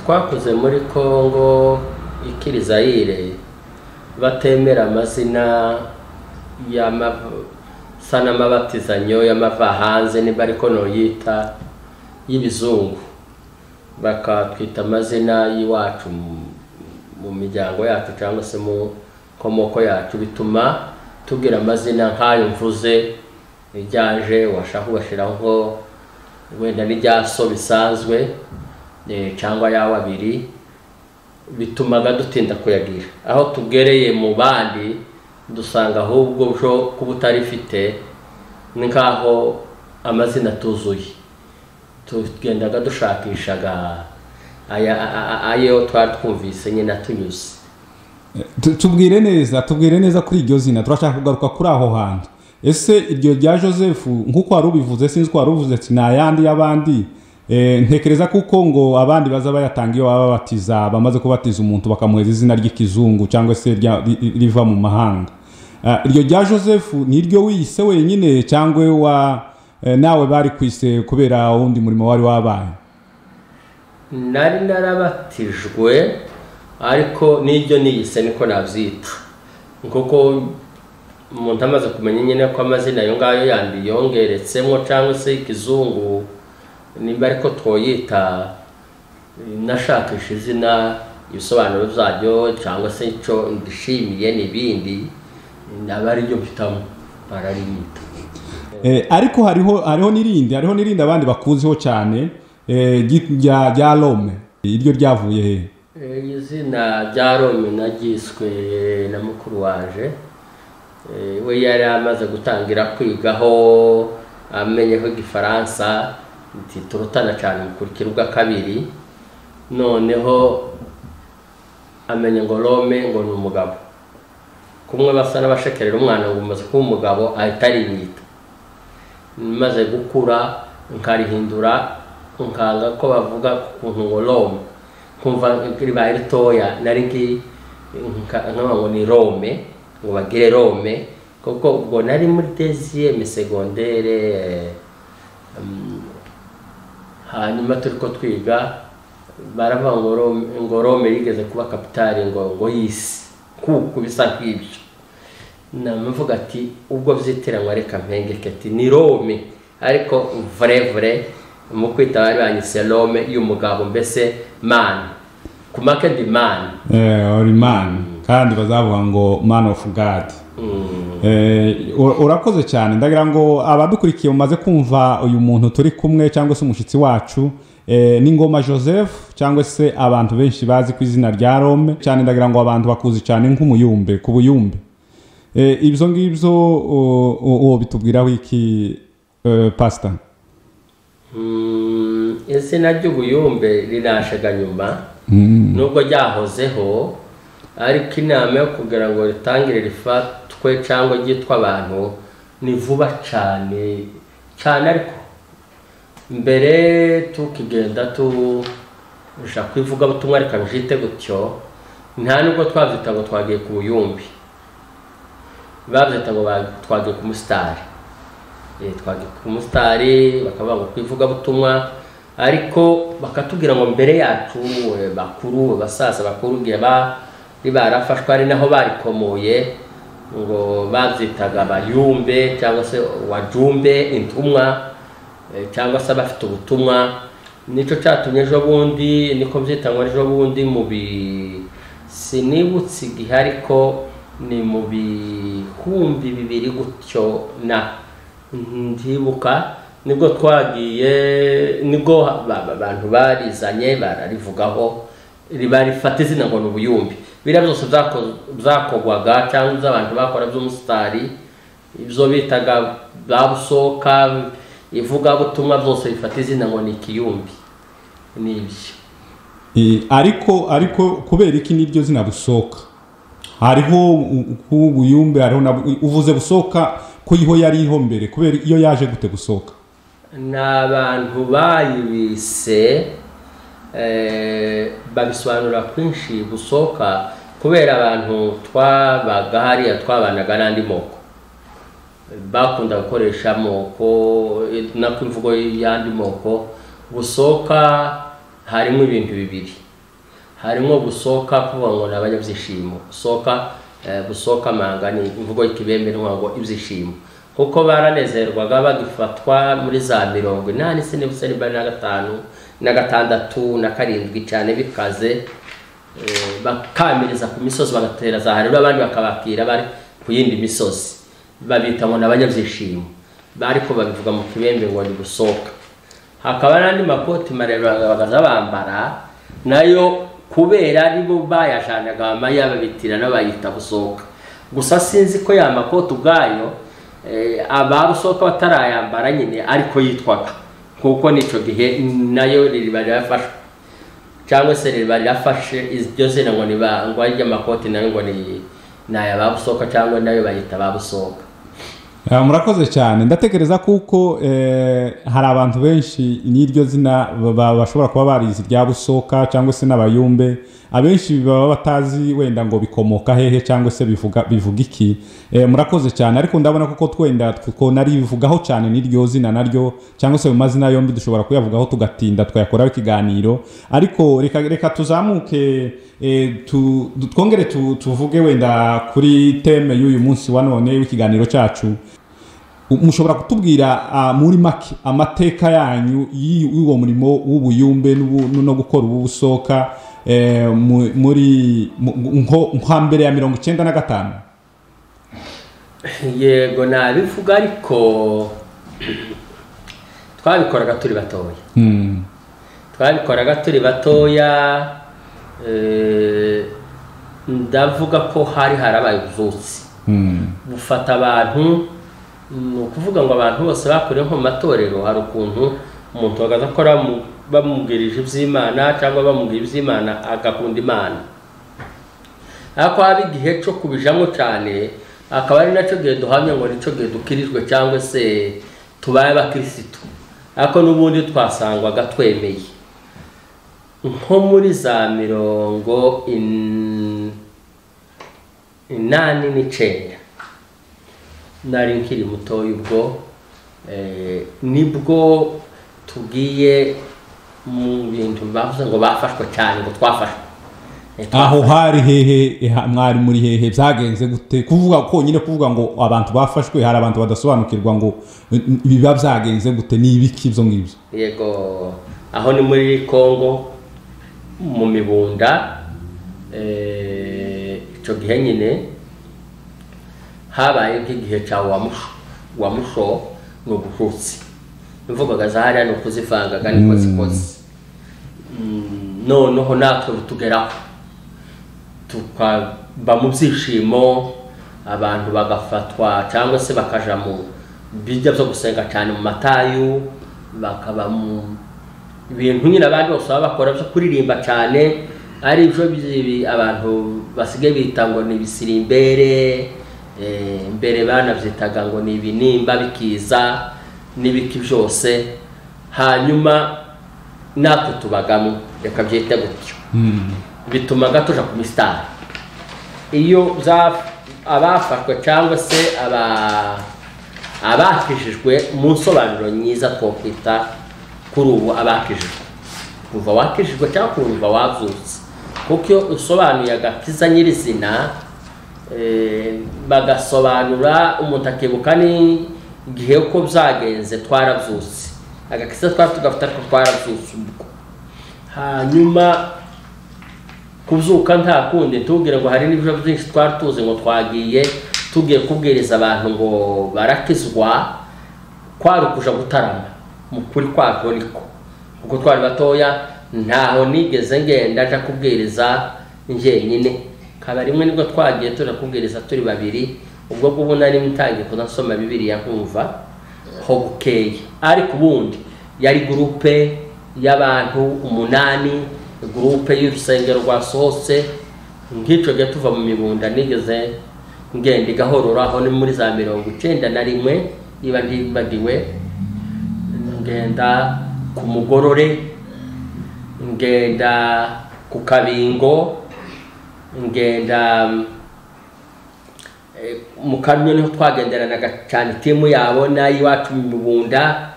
Twakoze muri Kongo ikiri Zaire batemera amazina y'amasa n'amabatizanyo y'amava hanze, niba ariko noyita y'ibizungu, bakatwita amazina y'iwacu mu miryango yacu cyangwa se mu komoko yacu, bituma tugira amazina nk'ayo mvuze iryaje washaka ugashyiraho wenda n'iryaso bisanzwe cyangwa yawe abiri, bitumaga dutinda kuyagira. Aho tugereye mu bandi dusanga ahubwo byo kuba utarifite ni nkaho amazina tuzuye, tugendaga dushakishaga ayo twari twumvise nyine atunyuze. Tubwire neza kuri iryo zina, turashaka kugaruka kuri aho hantu. Ese iryo rya Joseph nkuko wari ubivuze, sinzi ko wari ubivuze ati n'ayandi y'abandi, ntekereza kuko ngo abandi baza bayatanga iyo baba babatiza, bamaze kubatiza umuntu bakamuheza izina ry'ikizungu cyangwa se riva mu mahanga. Iryo rya Joseph ni iryo wiyise wenyine cyangwa nawe bari kwise kubera wundi murimo wari wabaye? Nari narabatijwe ariko n'iryo niyise niko nabyita, kuko umuntu amaze kumenya nyine ko amazina ayo ngayo yandi yongeretsemo cyangwa se ikizungu nimba ariko twoyita, nashakisha izina ibisobanuro byaryo cyangwa se icyo ndishimiye n'ibindi, aba ariryo mpitamo barariyita. Ariko hariho n'irindi abandi bakuziho cyane rya Rome, iryo ryavuye he? Izina rya Rome naryiswe na mukuru wanje, we yari amaze gutangira kwigaho amenyeho igifaransa nti turutana cyane mukurikira ubwa kabiri, noneho amenye ngo Rome ngo ni umugabo, kumwe basa n'abashekerera umwana ngo umaze kuba umugabo ahita arinyita. Maze gukura nkarihindura nkanga ko bavuga ukuntu ngo Rome, nkumva ribaye ritoya, nari nkaba ngo ni Rome, ngo bagire Rome, kuko ubwo nari muri deuxième secondaire. Hanyuma turiko twiga baravuga ngo Rome yigeze kuba kapitali ngo y'isi, kuko bisa nk'ibyo. Namuvuga ati ubwo vyitiranwa reka mpengeke ati ni Rome, ariko vrai mu kwita bari banyise Rome y'umugabo, mbese man kumake di man, uri man, kandi bazavuga ngo man of God. Urakoze cyane. Ndagira ngo abadukurikiye mumaze kumva uyu muntu turi kumwe cyangwa se umushitsi wacu ni Ngoma Joseph, cyangwa se abantu benshi bazi ku izina rya Rome cyane. Ndagira ngo abantu bakuzi cyane nk'umuyumbe ku buyumbe. Ibyo ngibyo uwo bitubwiraho iki pastor? Izina ry'ubuyumbe rirashaga nyuma, nubwo ryahozeho, ariko inama yo kugira ngo ritangire rifatwe cyangwa ryitwa abantu ni vuba cyane cyane, ariko mbere tukigenda tuja kwivuga butumwa reka njite gutyo, nta nubwo twavyita ngo twagiye ku buyumbi, bavyita ngo twagiye ku musitari. Twagiye ku musitari bakavuga ngo kwivuga butumwa, ariko bakatubwira ngo mbere yacu bakuru basaza bakuru ngiye barafashwe, ari naho barikomoye ngo bavyitaga abayumbe cyangwa se wajumbe, intumwa cyangwa se abafite ubutumwa. Nico cyatumye ejo bundi niko mbyita ngo ejo bundi mu sinibutse igihe, ariko ni mu 2000 gutyo na ndibuka, nibwo twagiye, nibwo abantu barizanye bararivugaho ribarifata izina ngo ni ubuyumbi. Biriya byose byakogwaga cyangwa iby'abantu bakora by'umusitari, ibyo bitaga babusoka ivugabutumwa, byose bifata izina ngo ni ikiyumbi, nibyo. Ariko kubera iki niryo zina busoka? Hariho ubuyumbe, hariho uvuze busoka ko iho yari iho mbere, kubera iyo yaje gute busoka? N'abantu bayibise babisobanura kwinshi busoka, kubera abantu twabaga hariya twabanaga n'andi moko, bakunda gukoresha amoko nako imvugo y'andi moko. Busoka harimo ibintu bibiri, Harimo gusoka kuvuga ngo ni abanyabyishimo, soka gusoka manga ni imvugo y'ikibembe ngo ibyishimo, kuko baranezerwaga bagifatwa muri za 85 na 6 na 7 cyane bikaze, bakamiriza ku misozi bagatera za hariro, abandi bakabakira bari ku yindi misozi, babita ngo n'abanyabyishimo, bariko babivuga mu kibembe ngo ni gusoka. Hakaba n'andi makoti maremare bagaza bambara nayo kubera aribo bayajanaga amaya babitira n'abayita gusoka. Gusa sinzi ko ya makoti ubwayo ababusoka batarayambara nyine ariko yitwaga, kuko nico gihe nayo ririba rirafashwe cyangwa se ririba rirafashe iryo zina ngo niba ngo arya makoti nayo ngo ni naya babusoka cyangwa nayo bayita babusoka. Murakoze cyane. Ndatekereza kuko hari abantu benshi n'iryo zina bashobora kuba barizi rya busoka cyangwa se n'abayumbe, abenshi baba batazi wenda ngo bikomoka hehe cyangwa se bivuga iki. Murakoze cyane, ariko ndabona kuko twenda kuko nari bivugaho cyane n'iryo zina naryo cyangwa se mu mazina yombi dushobora kuyavugaho tugatinda twayakoraho ikiganiro, ariko reka tuzamuke twongere tuvuge wenda kuri teme y'uyu munsi wa none w'ikiganiro cyacu. Mushobora kutubwira muri make amateka yanyu y'uwo murimo w'ubuyumbe no gukora ubusoka muri nka mbere ya 95? Yego nabivuga, ariko twabikoraga turi batoya. Twabikoraga turi batoya, ndavuga ko hari harabaye ubuzutsi bufata abantu. Ni ukuvuga ngo abantu bose bakorewe nko mu matorero, hari ukuntu umuntu agaza akora bamubwirije iby'Imana cyangwa bamubwira iby'Imana agakunda Imana, ariko haba igihe cyo kubijamo cyane, akaba ari nacyo gihe duhamya ngo nicyo gihe dukirijwe cyangwa se tubaye abakirisitu, ariko n'ubundi twasangwaga twemeye nko muri za 89 nari nkiri mutoya ubwo, nibwo tugiye mu bintu bavuze ngo bafashwe cyane, ngo twafashwe. Aho hari hehe, mwari muri hehe, byagenze gute? Kuvuga konyine kuvuga ngo abantu bafashwe, hari abantu badasobanukirwa ngo biba byagenze gute, ni ibiki ibyo ngibyo? Yego, aho ni muri Kongo mu Mibunda. Icyo gihe nyine habaye nk'igihe cya wamusho ni ubuhutsi, imvugo za hariya ni ukuzivangaga niko zikoze. Noneho natwe butugeraho tukaba mu byishimo, abantu bagafatwa cyangwa se bakaja mu bijya byo gusenga cyane mu matayu, bakaba mu ibintu nyine abandi bose baba bakora byo kuririmba cyane, ari byo abantu basigaye bita ngo ni ibisirimbere, mbere banabyitaga ngo ni ibinimba bikiza n'ibiki byose. Hanyuma natwe tubagamo, reka byite gutyo, bitumaga tuja ku misitari. Iyo abafashwe cyangwa se abakijijwe mu nsobanuro nyiza twokwita kuri ubu abakijijwe, kuva wakijijwe cyangwa kuva wavutse, kuko iyo usobanuye agakiza nyirizina bagasobanura umuntu akibuka n'igihe uko byagenze, twarabyutse agakiza twari tugafite ariko twarabyutse ubwo. Hanyuma kubyuka nta kundi, tubwire ngo hari n'ibyo byinshi twari tuzi ngo twagiye tugiye kubwiriza abantu ngo barakizwa, kwari ukuja gutarama mu kuri kwabyo niko, kuko twari batoya, ntaho nigeze ngenda nja kubwiriza njyenyine. Kaba rimwe nibwo twagiye tuja kubwiriza turi babiri, ubwo bwo nari ntangiye kudasoma Bibiliya nkumva ho bukeye, ariko ubundi yari groupe y'abantu 8, groupe y'urusengero rwasohotse. Nk'ico gihe tuva mu Mibunda nigeze ngenda igahorora, aho ni muri za 91 niba ntibagiwe, ngenda ku Mugorore, ngenda ku Kabingo, ngenda mu Kamyo, niho twagenderanaga cyane timu yabo n'ay'iwacu mu Mibunda,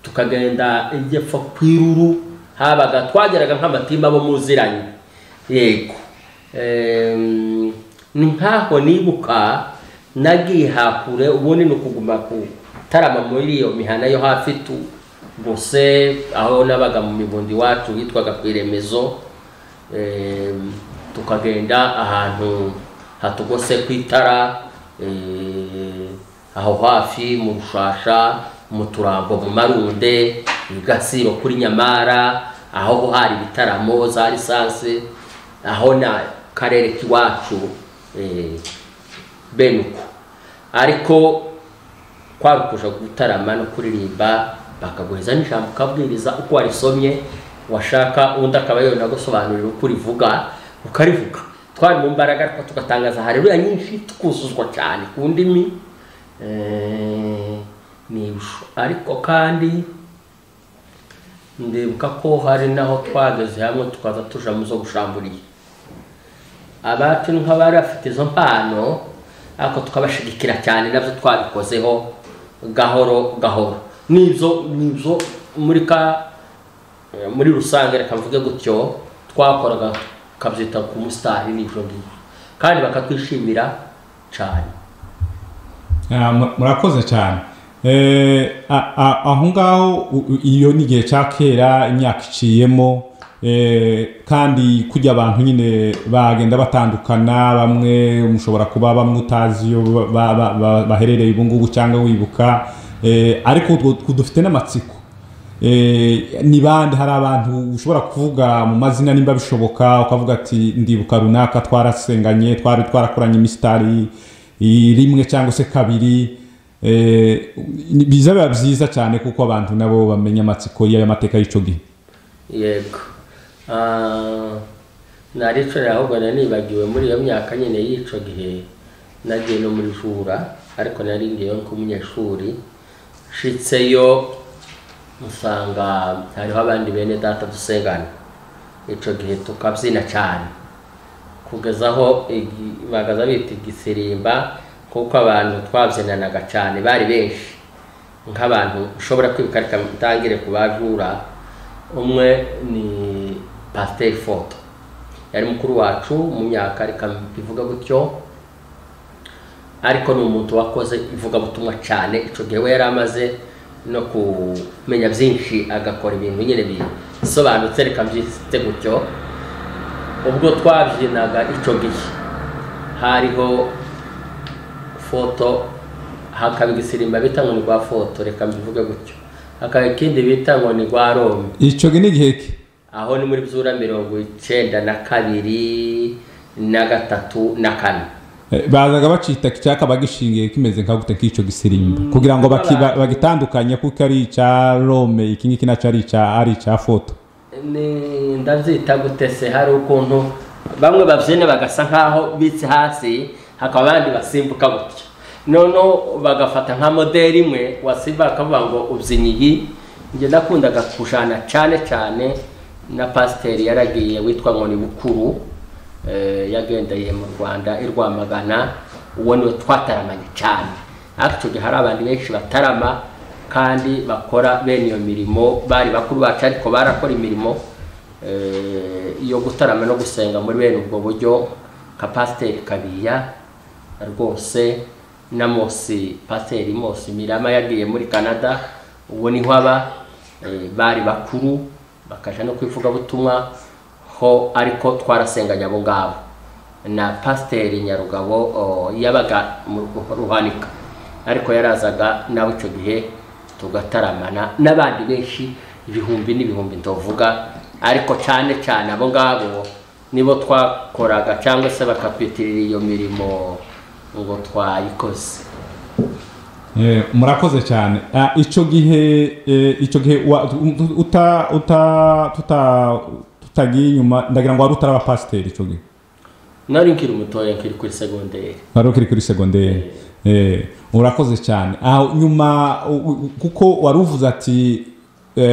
tukagenda ijyepfo kw'Iruru, Habaga twageraga nk'amatimba bo muziranye. Yego, ni nkaho nibuka nagiye hakure. Ubundi ni ukuguma kutarama muri iyo mihana yo hafi tu gose, aho nabaga mu mibundi wacu hitwaga ku Iremezo. Tukagenda ahantu hatugose ku itara, aho hafi mu Rushasha, mu Turambo, mu Marunde, i Gasiro kuri Nyamara, aho hari ibitaramo za lisansi, aho na karere k'iwacu, benuko. Ariko kwari ukuja gutarama no kuririmba, bakaguheza n'ijambo ukabwiriza uko warisomye, washaka undi akaba yonagusobanurira uko urivuga ukarivuga. Twari mu mbaraga, ariko tugatangaza haleluya nyinshi, tukuzuzwa cyane ku ndimi. Ni ariko kandi ndibuka ko hari naho twageze hamwe tukaza tuja mu zo gushamburiye abacu nk'abari bafite izo mpano, ariko tukabashigikira cyane, nabyo twabikozeho gahoro gahoro. Nibyo muri ka muri rusange, reka mvuge gutyo, twakoraga tukabyita ku musitari n'ibyo ngibyo, kandi bakatwishimira cyane. Murakoze cyane. Aho ngaho iyo ni igihe cya kera, imyaka iciyemo, kandi kujya abantu nyine bagenda batandukana, bamwe mushobora kuba bamwe utazi iyo baherereye ubu ngubu cyangwa wibuka, ariko dufite n'amatsiko. Ni bande? Hari abantu ushobora kuvuga mu mazina nimba bishoboka, ukavuga ati ndibuka runaka twarasenganye, twari twarakoranye imisitari rimwe cyangwa se kabiri? Biza biba byiza cyane kuko abantu nabo bamenya amatsiko y'aya mateka y'icyo gihe. Yego, naricara ahubwo nanibagiwe muri iyo myaka nyine y'icyo gihe nagiye no muri Jura, ariko nari ngiyeyo nk'umunyeshuri. Nshitseyo nsanga hariho abandi bene data dusengana, icyo gihe tukabyina cyane kugeza aho bagaza bita igisirimba, kuko abantu twabyinanaga cyane bari benshi. Nk'abantu ushobora kwibuka, reka ntangire ku bajura. Umwe ni Pasiteri Foto, yari mukuru wacu mu myaka, reka mbivuga gutyo, ariko ni umuntu wakoze ivugabutumwa cyane. Icyo gihe we yari amaze no kumenya byinshi, agakora ibintu nyine bisobanutse, reka mbyite gutyo. Ubwo twabyinaga icyo gihe hariho Foto, hakaba igisirimba bita ngo ni rwa Foto, reka mbivuge gutyo, hakaba ikindi bita ngo ni rwa Rome. Icyo gihe ni igihe ki? Aho ni muri byura 92 na 3 na 4. Bazaga bacita cyaka bagishingiye kimeze nka gute k'icyo gisirimba, kugira ngo bagitandukanye kuko ari icya Rome, iki ngiki nacyo ari icya Foto? Ni ndabyita gute se, hari ukuntu bamwe babyina bagasa nkaho bitse hasi, hakaba abandi basimbuka gutya, noneho bagafata nka moderi imwe, wasimba bakavuga ngo ubyina iyi. Njye nakundaga kujana cyane cyane na pasiteri yaragiye witwa ngo ni Bukuru, yagendeye mu Rwanda i Rwamagana, uwo niwe twataramanye cyane. Ariko icyo gihe hari abantu benshi batarama kandi bakora bene iyo mirimo, bari bakuru bacu ariko barakora imirimo yo gutarama no gusenga muri bene ubwo buryo, nka Pasiteri Kabiya rwose na Mosi, Pasiteri Mosi Mirama yagiye muri Canada, uwo niho aba. Bari bakuru bakaja no kwivugabutumwa ho, ariko twarasenganye abo ngabo. Na Pasiteri Nyarugabo yabaga mu Ruhanika, ariko yarazaga nawe icyo gihe tugataramana n'abandi benshi, ibihumbi n'ibihumbi ndovuga, ariko cyane cyane abo ngabo nibo twakoraga cyangwa se bakatwitirira iyo mirimo ngo twayikoze. Murakoze cyane. Icyo gihe tutagiye inyuma, ndagira ngo wari utaraba pasiteri icyo gihe? Nari nkiri mutoya, nkiri kuri segonderi. Wari ukiri kuri segonderi. Urakoze cyane. Aho nyuma kuko wari uvuze ati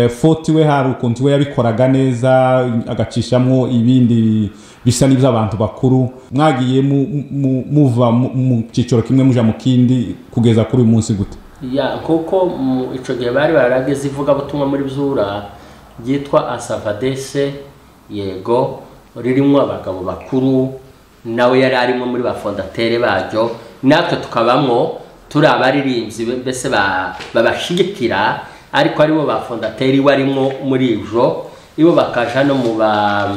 Foti we hari ukuntu we yabikoraga neza, agacishamo ibindi bisa n'iby'abantu bakuru, mwagiye muva mu cyiciro kimwe muja mu kindi kugeza kuri uyu munsi gute? Ya, kuko icyo gihe bari barageze ivugabutumwa muri Byura, ryitwa Asavadese, yego, ririmo abagabo bakuru, nawe yari arimo muri ba fondatere baryo, natwe tukabamwo turi abaririmbyi mbese babashigikira, ariko aribo ba fondateri barimo muri ivyo, ibo bakaja no mu ba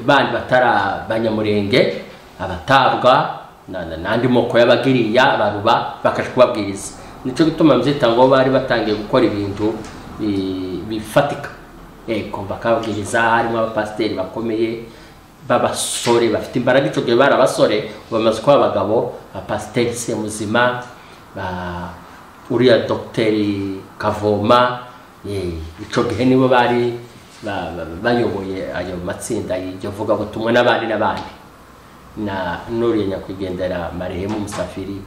bandi batara Banyamurenge, abatabwa n'andi moko y'abagiriya baruba, bakaje kubabwiriza. Nico gituma mbyita ngo bari batangiye gukora ibintu bifatika. Ego, bakabwiriza, harimo abapasiteri bakomeye b'abasore bafite imbaraga. Ico gihe bari abasore bamaze kuba abagabo, abapasiteri Semuzima, ba uriya Dogiteri Kavoma, ico gihe nibo bari bayoboye ayo matsinda y'iryo vugabutumwa n'abandi n'abandi, na nuriye nyakwigendera Marehemu Musafiri,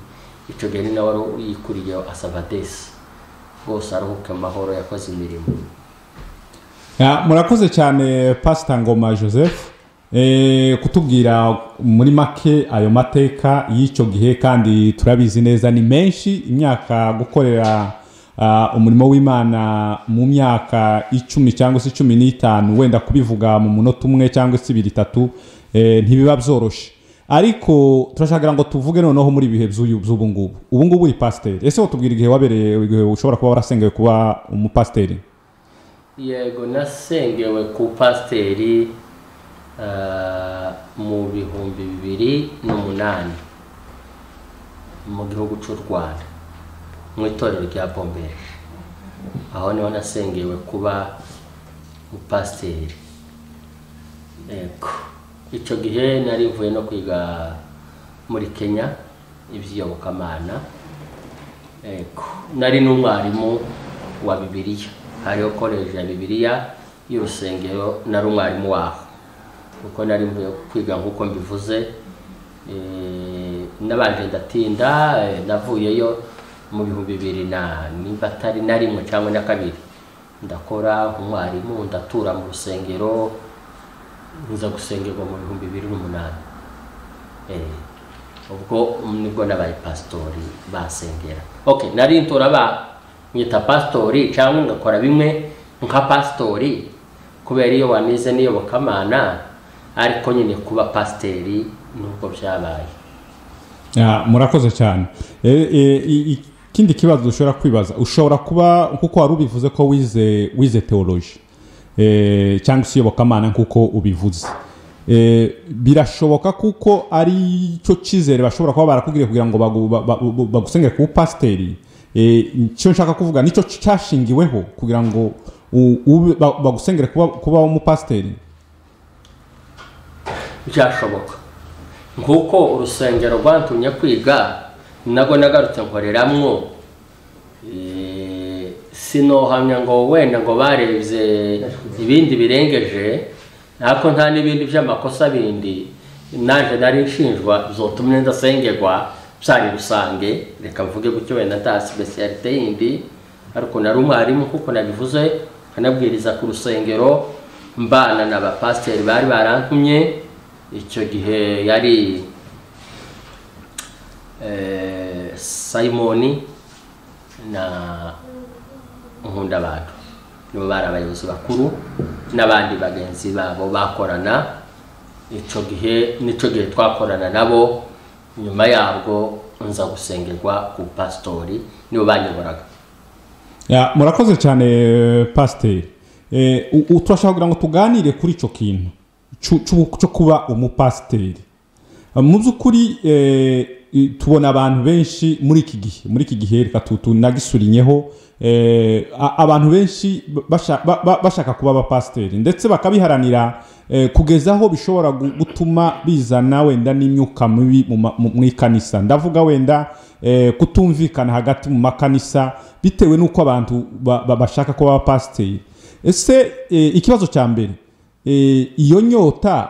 ico gihe ni nawe wari yikuriye Asavadesi. Rwose aruhuke amahoro, yakoze imirimo. Murakoze cyane Pastor Ngoma Joseph, kutubwira muri make ayo mateka y'icyo gihe, kandi turabizi neza ni menshi. Imyaka gukorera umurimo w'Imana mu myaka 10 cyangwa se 15, wenda kubivuga mu munota umwe cyangwa se 2 3, ntibiba byoroshe. Ariko turashaka ngo tuvuge noneho muri ibihe by'ubu ngubu. Ubu ngubu uri pasiteri, ese wotubwira igihe wabereye, igihe ushobora kuba warasengewe kuba umupasiteri? Yego, nasengewe ku pasiteri mu 2008 mu gihugu cy'u Rwanda, mu itorero rya Bombeje. Aho niho nasengewe kuba umupasiteri. Yego, icyo gihe nari mvuye no kwiga muri Kenya iby'iyobokamana. Yego, nari n'umwarimu wa Bibiliya, hariho koleji ya Bibiliya y'urusengero, nari umwarimu waho, kuko nari mvuye kwiga nk'uko mbivuze. Nabanje ndatinda, navuyeyo mu 2001 cyangwa na 2, ndakora nk'umwarimu, ndatura mu rusengero, nza gusengerwa mu 2008. Ubwo nibwo nabaye pastori basengera. Okay, nari ntora ba nyita pastori cyangwa ngakora bimwe nka pastori, kubera iyo wanize n'iyobokamana, ariko nyine kuba pasiteri nubwo byabaye. Murakoze cyane. Ikindi kibazo ushobora kwibaza, ushobora kuba nkuko wari ubivuze ko wize theology cyangwa se iyobokamana nkuko ubivuze, birashoboka kuko ari cyo cyizere bashobora kuba barakubwiye kugira ngo bagusengere ku pasiteri. Icyo nshaka kuvuga nicyo cyashingiweho kugira ngo bagusengere kuba umupasiteri. Byashoboka nkuko urusengero rwantumye kwiga, nago nagarutse nkoreramwo. Sinohamya ngo wenda ngo barebye ibindi birengeje, ariko nta n'ibindi by'amakosa bindi naje nari nshinjwa zotumye ndasengerwa, byari rusange, reka mvuge gutyo, wenda nta specialite yindi, ariko nari umwarimu kuko nabivuze, nkanabwiriza ku rusengero, mbana n'abapasiteri bari barantumye. Icyo gihe yari Simoni na Nkundabantu, nibo bari abayobozi bakuru n'abandi bagenzi babo bakorana. Icyo gihe nicyo gihe twakorana nabo, nyuma yabwo nza gusengerwa ku pastori, nibo banyoboraga. Murakoze cyane pasiteri. Turashaka kugira ngo tuganire kuri icyo kintu cyo kuba umupasiteri. Mu by'ukuri tubona abantu benshi muri iki gihe, reka tunagisurinyeho, abantu benshi bashaka kuba abapasiteri ndetse bakabiharanira kugeza aho bishobora gutuma bizana wenda n'imyuka mibi mu ikanisa. Ndavuga wenda kutumvikana hagati mu makanisa bitewe n'uko abantu bashaka kuba abapasiteri. Ese ikibazo cya mbere, iyo nyota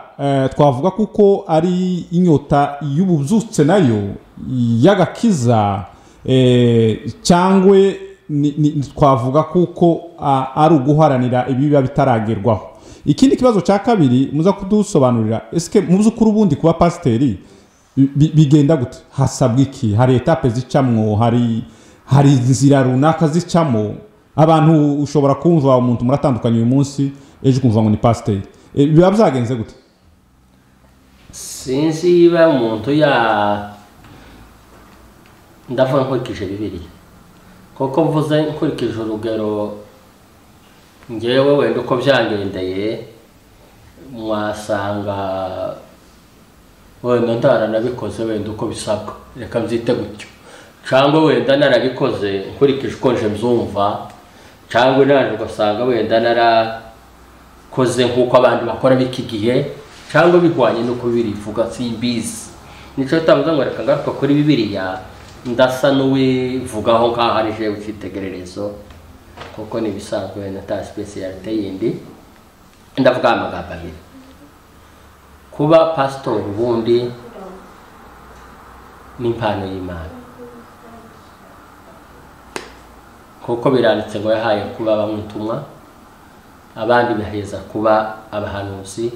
twavuga kuko ari inyota y'ububyutse nayo y'agakiza, cyangwa twavuga kuko ari uguharanira ibiba bitaragerwaho? Ikindi kibazo cya kabiri muza kudusobanurira, ese mu by'ukuri ubundi kuba pasiteri bigenda gute? Hasabwa iki? Hari etape zicamwo, hari inzira runaka zicamo? Abantu ushobora kumva umuntu muratandukanye uyu munsi, ejo ukumva ngo ni pasiteri. Biba byagenze gute? Sinzi niba umuntu ya ndavuga nkurikije Bibiliya, kuko mvuze nkurikije urugero ngewe wenda uko byangendeye, mwasanga wenda ntaranabikoze wenda uko bisabwa, reka mbyite gutyo, cyangwa wenda narabikoze nkurikije uko nje mbyumva, cyangwa naje ugasanga wenda narakoze nk'uko abandi bakora b'iki gihe, cyangwa bihwanye n'uko Bibiliya ivuga, simbizi. Nicyo utavuze ngo reka ngaruka kuri Bibiliya, ndasa n'uwivugaho nk'aho ari jewe icyitegererezo, kuko ni ibisanzwe wenda nta spécialité yindi. Ndavuga amagambo abiri. Kuba pasitori ubundi ni impano y'Imana, kuko biranditse ngo yahaye kuba bamwe intumwa, abandi baheza kuba abahanuzi,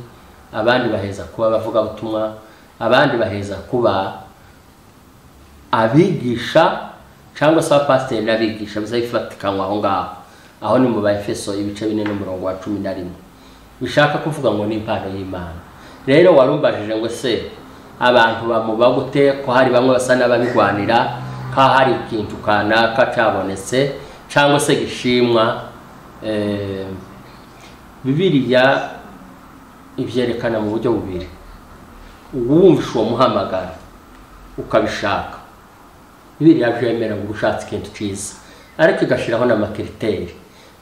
abandi baheza kuba abavugabutumwa, abandi baheza kuba abigisha cyangwa se abapasiteri n'abigisha. Bizafatikanywa aho ngaho, aho ni mu Baefeso ibice 4 n'umurongo wa 11. Bishaka kuvuga ngo ni impano y'Imana. Rero warumbajije ngo se abantu bamuba gute, ko hari bamwe basa n'ababigwanira, ko hari ikintu kanaka cyabonetse cyangwa se gishimwa. Bibiliya ibyerekana mu buryo bubiri. Uwumvisha uwo muhamagara ukabishaka, Bibiliya byemera ngo ushatse ikintu cyiza, ariko igashiraho n'amakriteri.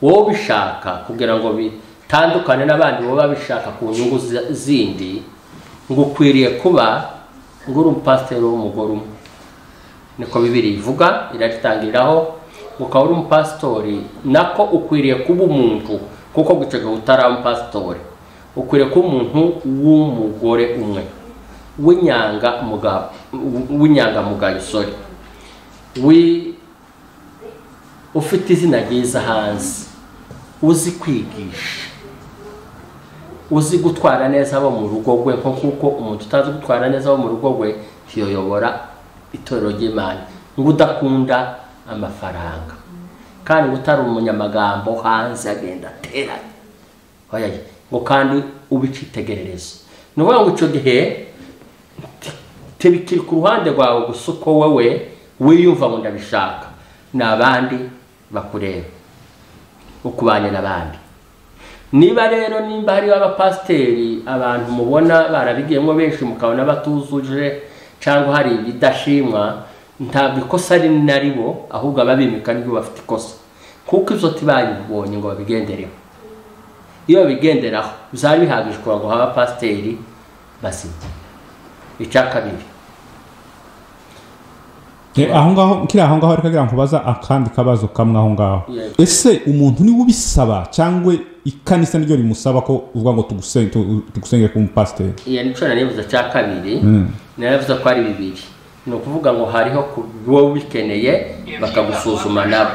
Wowe ubishaka kugira ngo bitandukane n'abandi bo babishaka ku nyungu zindi, ngo ukwiriye kuba ngo uri umupasiteri w'umugore umwe, niko Bibiliya ivuga, iraritangiriraho. Ukaba uri umupasitori, nako ukwiriye kuba umuntu, kuko gucega utari umupasitori, ukwiriye kuba umuntu w'umugore umwe, w'inyangamugayo, sorry, ufite izina ryiza hanze, uzi kwigisha, uzi gutwara neza abo mu rugo rwe, nko kuko umuntu utazi gutwara neza abo mu rugo rwe ntiyoyobora itorero ry'Imana, ngo udakunda amafaranga, kandi utari umunyamagambo hanze agenda ateranye, ngo kandi ubicitegererezo. Ni ukuvuga ngo icyo gihe tibikiri ku ruhande rwawe gusa uko wowe wiyumva ngo ndabishaka, ni abandi bakureba, ukubanye n'abandi. Niba rero nimba hariho abapasiteri abantu mubona barabigiyemo benshi mukabona batuzuje cyangwa hari ibidashimwa, ntabwo ikosa ari naribo, ahubwo ababimika nibyo bafite ikosa, kuko ibyo tibayibonye ngo babigendereho. Iyo babigenderaho byari bihagije kugira ngo abapasiteri bazima. Icya kabiri, aho ngaho kiri aho ngaho, reka ngira nkubaza akandi kabazo kamwe aho ngaho. Ese umuntu niwe ubisaba cyangwa ikanisa niryo rimusaba ko uvuga ngo tugusenge ku mupasiteri? Iya nico nanivuze cya kabiri, naravuze ko ari bibiri. Ni ukuvuga ngo hariho wowe ubikeneye bakagusuzuma nabo,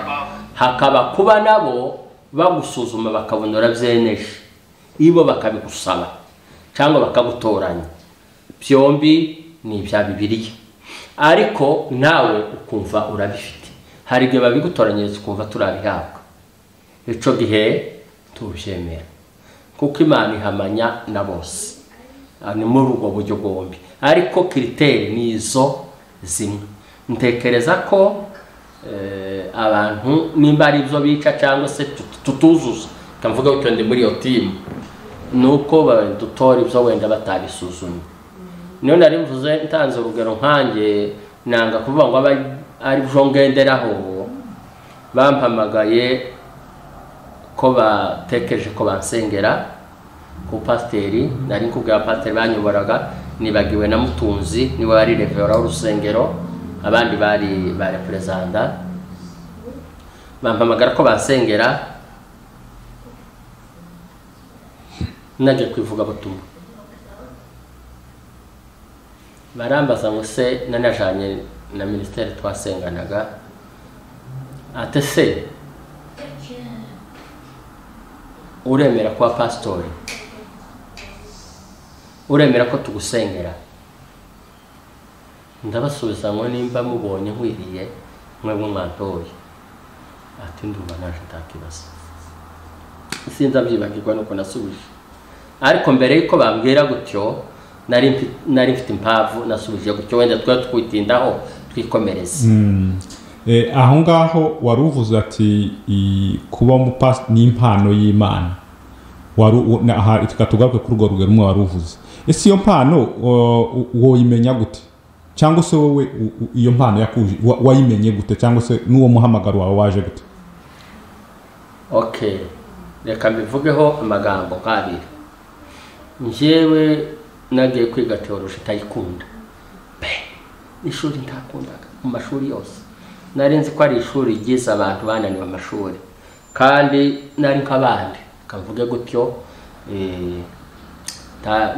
hakaba kuba nabo bagusuzuma bakabona urabyeneje, ibo bakabigusaba cyangwa bakagutoranya. Byombi ni ibya Bibiliya, ariko nawe ukumva urabifite. Hari igihe babigutoranyiriza ukumva turabihabwa, icyo gihe tubyemera, kuko Imana ihamanya na bose. Ni muri ubwo buryo bwombi, ariko kiriteri ni izo zimwe. Ntekereza ko abantu nimba ari ibyo bica cyangwa se tutuzuza, mvuga gutyo ndi muri iyo timu, ni uko badutora ibyo wenda batabisuzumye. Niyo nari mvuze ntanze urugero nkanjye, nanga kuvuga ngo ari byo ngenderaho, bampamagaye ko batekereje ko bansengera ku pasiteri, nari nkubwira pasiteri banyoboraga, nibagiwe na Mutunzi niwe wari revera w'urusengero, abandi bari ba reperezanta, bampamagara ko bansengera, naje kwivuga butumwa. Barambaza ngo se nanajanye na ministeri twasenganaga, ate se uremera kuba pastori, uremera ko tugusengera? Ndabasubiza ngo nimba mubonye nkwiriye mwebwe mwantoye. Ati ndumva naje nta kibazo. Sinzabyibagirwa nuko nasubije. Ariko mbere yuko bambwira gutyo nari mfite impamvu nasubije gutyo, wenda twari twitindaho twikomereze. Aho ngaho wari uvuze ati kuba umupasiteri ni impano y'Imana. Tugaruke kuri urwo rugero rumwe wari uvuze. Ese iyo mpano woyimenya gute? Cyangwa se wowe iyo mpano yakuje wayimenye gute, cyangwa se n'uwo muhamagaro wawe waje gute? Okay, reka mbivugeho amagambo kabiri. Njyewe nagiye kwiga teoloji ntayikunda pe, ishuri ntakundaga mu mashuri yose. Nari nzi ko ari ishuri ryiza abantu bananiwe amashuri, kandi nari nk'abandi kavuge gutyo.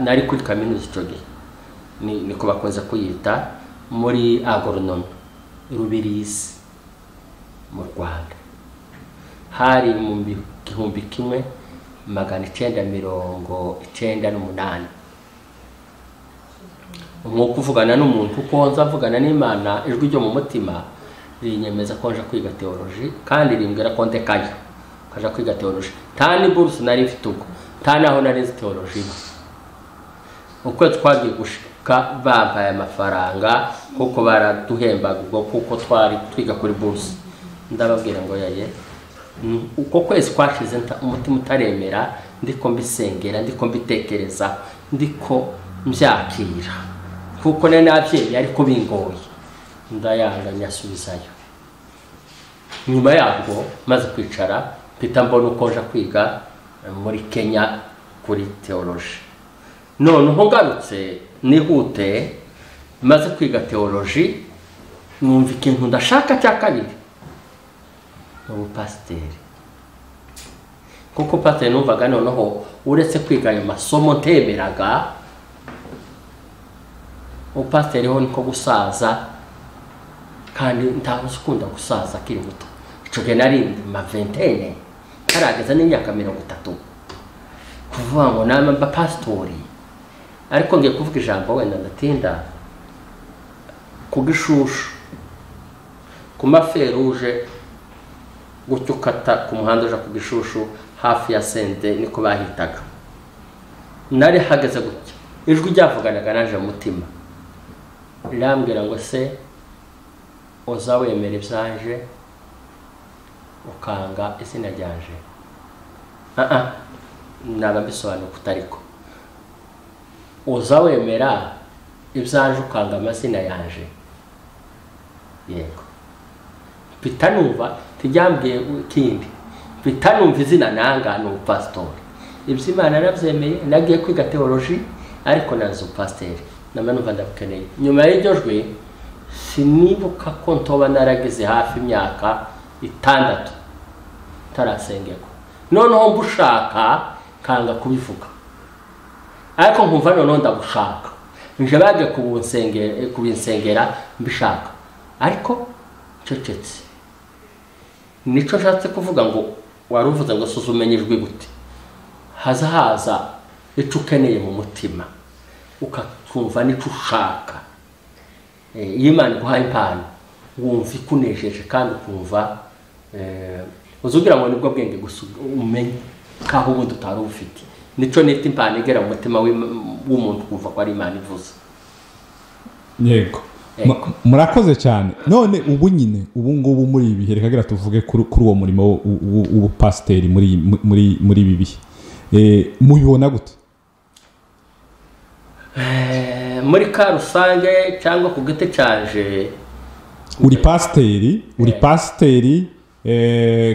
Nari kuri kaminuza icyo gihe, niko bakunze kuyita, muri agoronome Rubirizi mu Rwanda. Hari mu 1998. Umwuka uvugana n'umuntu kuko nza avugana n'Imana, ijwi ryo mu mutima rinyemeza ko nja kwiga teoloji, kandi rimbwira ko ndekayo kaja kwiga teoloji. Nta ni buruse nari mfite ubwo, nta naho nari nzi teoloji. Uko twagiye gushika bampaye amafaranga kuko baraduhembaga ubwo, kuko twari twiga kuri buruse. Ndababwira ngo yaye, uko kwezi kwashize umutima utaremera, ndiko mbisengera, ndiko mbitekereza, ndiko mbyakira, kuko nari nabyeyi ariko bingoye, ndayanga nyasubizayo. Nyuma yabwo maze kwicara mpita mbona uko nja kwiga muri Kenya kuri teoloji. Noneho ngarutse nihute, maze kwiga teoloji numva ikintu ndashaka cya kabiri, ubupasiteri. Kuko pasiteri numvaga noneho uretse kwiga ayo masomo ntemeraga, ubupasiteri ho niko gusaza, kandi ntawe ukunda gusaza akiri muto. Icyo gihe nari ma vingtaine, ntarageza n'imyaka 30, kuvuga ngo nama mba pasitori. Ariko ngiye kuvuga ijambo wenda ndatinda, ku Gishushu ku maferuje gutyo ukata ku muhanda uja ku Gishushu hafi ya sente niko bahitaga. Nari hageze gutya, ijwi ryavuganaga naje mu mutima rirambwira ngo se uza wemera ibyanje ukanga izina ryanje? Naba mbisobanura kutariko. Uza wemera ibyanje ukanga amazina yanje? Yego. Mpita numva tijyambwiye ikindi, mpita numva izina nanga ni ubupasitori. Ibyo Imana yarabyemeye, nagiye kwiga teoloji ariko nanze ubupasiteri, nama numva ndabukeneye. Nyuma y'iryo jwi sinibuka ko ntoba naragize hafi imyaka 6 ntarasengerwa. Noneho mbushaka kanga kubivuga, ariko nkumva noneho ndabushaka, nje bagiye kubinsengera mbishaka, ariko ncecetse. Nico nshatse kuvuga ngo wari uvuze ngo suzumenye ijwi gute, haza haza ico ukeneye mu mutima ukakumva nico ushaka. Iyo Imana iguhaye impano wumva ikunejeje, kandi ukumva uzugira ngo nibwo bwenge gusa umenye kaho ubundi utari ufite. Nico nita impano igera mu mutima w'umuntu kumva ko ari Imana ivuze. Yego, murakoze cyane. None ubu nyine ubu ngubu muri ibi bihe, reka tuvuge kuri uwo murimo w'ubupasiteri muri ibi bihe, mubibona gute? Muri ka rusange cyangwa ku giti canje? Uri pasiteri,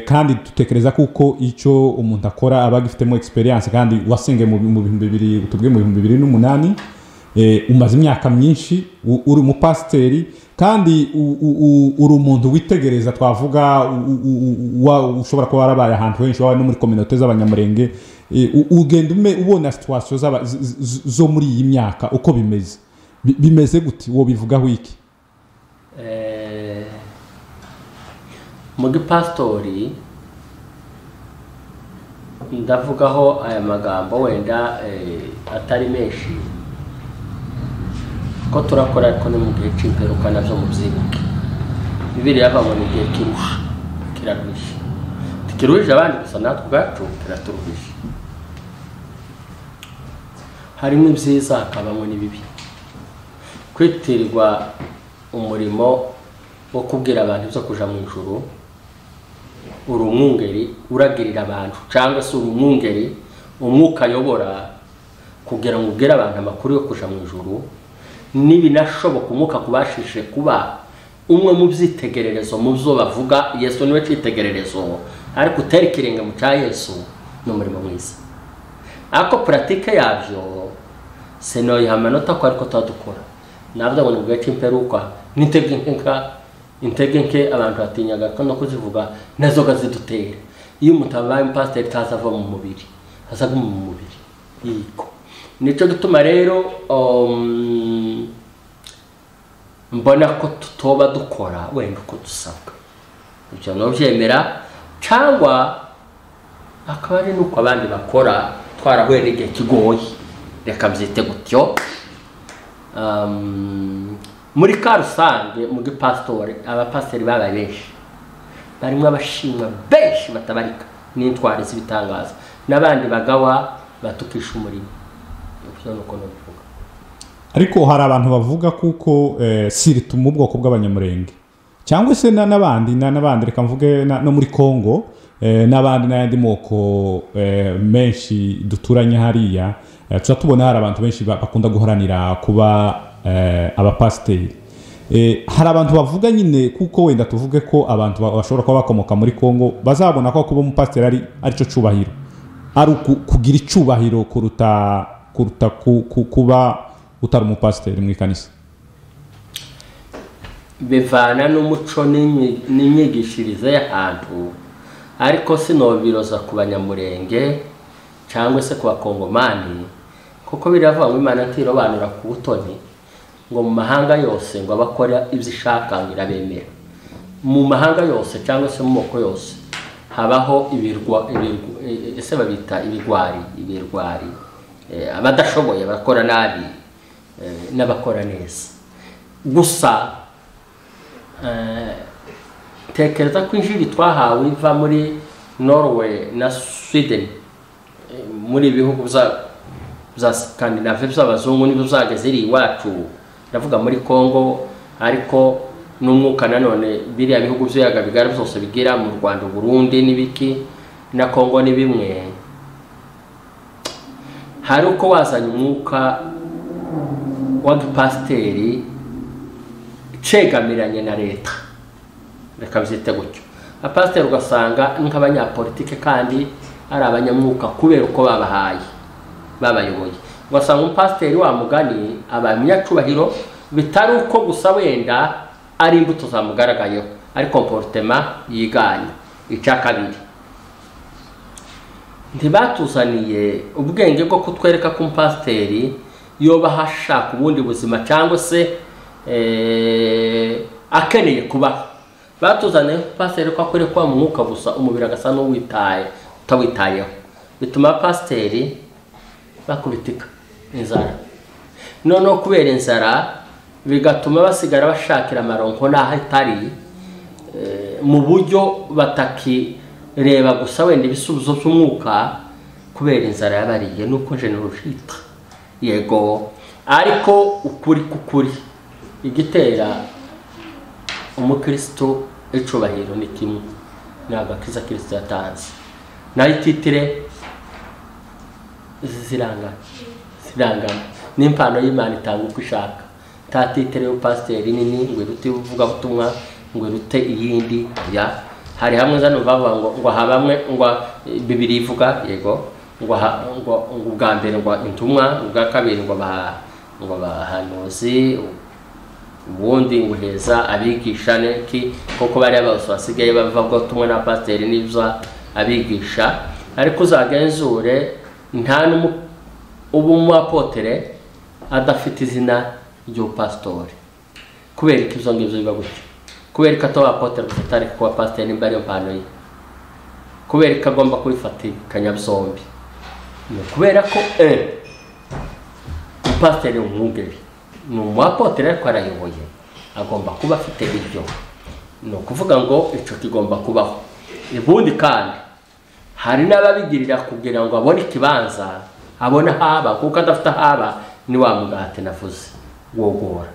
kandi dutekereza kuko icyo umuntu akora aba agifitemo experience, kandi wasenge mu 2000, tubwe mu 2008, umaze imyaka myinshi uri umupasiteri, kandi uri umuntu witegereza, twavuga ushobora kuba warabaye ahantu henshi, waba no muri communauté z'abanyamurenge, ugenda ubona situation zo muri iyi myaka uko bimeze. Bimeze gute? Wo bivugaho iki? Mu gipasitori ndavugaho aya magambo wenda atari menshi, ko turakora ariko ni mu gihe c'imperuka navyo muvyibuke. Bibiliya yavuga ngo ni igihe kirusha, kiraruhisha. Ntikiruhije abandi gusa, natwe ubwacu kiraturuhije. Harimo ibyiza hakabamo n'ibibi. Kwitirirwa umurimo wo kubwira abantu ibyo kuja mu ijuru, uri umwungeri uragirira abantu, cyangwa se uri umwungeri umwuka ayobora kugira ngo ubwire abantu amakuru yo kuja mu ijuru. Nibinashoboka umwuka kubashije kuba umwe mu byitegererezo mu byo bavuga, Yesu niwe cyitegererezo, ariko utera ikirenge mu cya Yesu ni umurimo mwiza. Ariko pratique yabyo sinoyiha amanota ko ariko tuba dukora. Navuga ngo ni bwa cy'imperuka n'intege nke abantu batinyaga no kuzivuga, nazo zidutera. Iyo umuntu abaye umupasiteri atazava mu mubiri, azaguma mu mubiri. Yego, nicyo gituma rero mbona ko tutoba dukora wenda uko dusabwa, ibyo ntubyemera, cyangwa akaba ari nuko abandi bakora twarahuye n'igihe kigoye, reka mbyite gutyo. Muri ka rusange mu gipasitori, abapasiteri babaye benshi, barimo abashimwa benshi batabarika n'intwari z'ibitangaza, n'abandi bagawa batukisha umurimo. Ibyo ni uko nabivuga. Ariko hari abantu bavuga kuko siritu mu bwoko bw'Abanyamurenge cyangwa se n'abandi n'abandi, reka mvuge no muri Kongo n'abandi n'ayandi moko menshi duturanye hariya, tuza tubona hari abantu benshi bakunda guharanira kuba abapasiteri. Hari abantu bavuga nyine kuko wenda tuvuge ko abantu bashobora kuba bakomoka muri Kongo bazabona ko kuba umupasiteri ari aricyo cubahiro, ari kugira icubahiro kuruta kuba utari umupasiteri mu ikanisa. Bivana n'umuco n'imyigishirize y'ahantu, ariko sinobiroza ku Banyamurenge cyangwa se ku Bakongomani, kuko biravuga ngo Imana ntirobanura ku butoni, ngo mu mahanga yose ngo abakora ibyo ishaka ngo irabemera. Mu mahanga yose cyangwa se mu moko yose habaho ibirwa, ese babita ibigwari, ibirwari, abadashoboye bakora nabi n'abakora neza. Gusa tekereza ko injiri twahawe iva muri Norway na Sweden, muri ibihugu bya Scandinavia by'abazungu nibyo byageze iri iwacu, ndavuga muri Kongo, ariko n'umwuka nanone biriya bihugu by'ibiyaga bigari byose bigira mu Rwanda, Burundi n'ibiki na Kongo ni bimwe. Hari uko wazanye umwuka wa gipasiteri cegamiranye na leta, reka byite gutyo. Abapasiteri ugasanga nk'abanyapolitike kandi ari abanyamwuka kubera uko babahaye babayoboye. Ugasanga umupasiteri wa mugani abaye umunyacubahiro bitari uko gusa wenda ari imbuto zamugaragayeho, ari comportement yiganye. Icya kabiri, ntibatuzaniye ubwenge bwo kutwereka ko umupasiteri yoba hashaka ubundi buzima cyangwa se akeneye kubaho. Batuzaniye pasiteri ko akwiriye kuba mu mwuka gusa, umubiri agasa n'uwitaye utawitayeho, bituma pasiteri bakubitika inzara. Noneho kubera inzara bigatuma basigara bashakira amaronko n'aho itari, mu buryo batakireba gusa wenda ibisubizo by'umwuka kubera inzara yabariye. Nuko nje n'urushita yego, ariko ukuri kukuri igitera umukristo icubahiro ni kimwe, ni agakiza Kristo yatanze. Nayo ititire zirangana n'impano y'Imana itanga uko ishaka. Ta titire y'upasiteri nini ngo irute ivugabutumwa, ngo irute iyindi ya hari hamwe zano bavuga ngo habamwe ngo Bibiliya ivuga yego ngo ubwa mbere ngo intumwa, ubwa kabiri ngo bahanuzi, ubundi ngo heza abigisha neki, kuko bari bose basigaye bava bwo tumwe na pasiteri n'ibyo abigisha. Ariko uzagenzure nta ubu umuapotere adafite izina ry'upasitori. Kubera ko ibyo ngibyo biba gutyo, kubera ko ataba apotere gusa atari kuba pasiteri nimba ariyo mpano ye, kubera ko agomba kubifatikanya byombi, ni kubera ko umupasiteri umwungeri ni umuapotere ariko arayoboye, agomba kuba afite ibyo. Ni ukuvuga ngo icyo kigomba kubaho. Ubundi kandi Hari n'ababigirira kugira ngo abone ikibanza, abone haba, kuko adafite haba ni wa mugati navuze wogora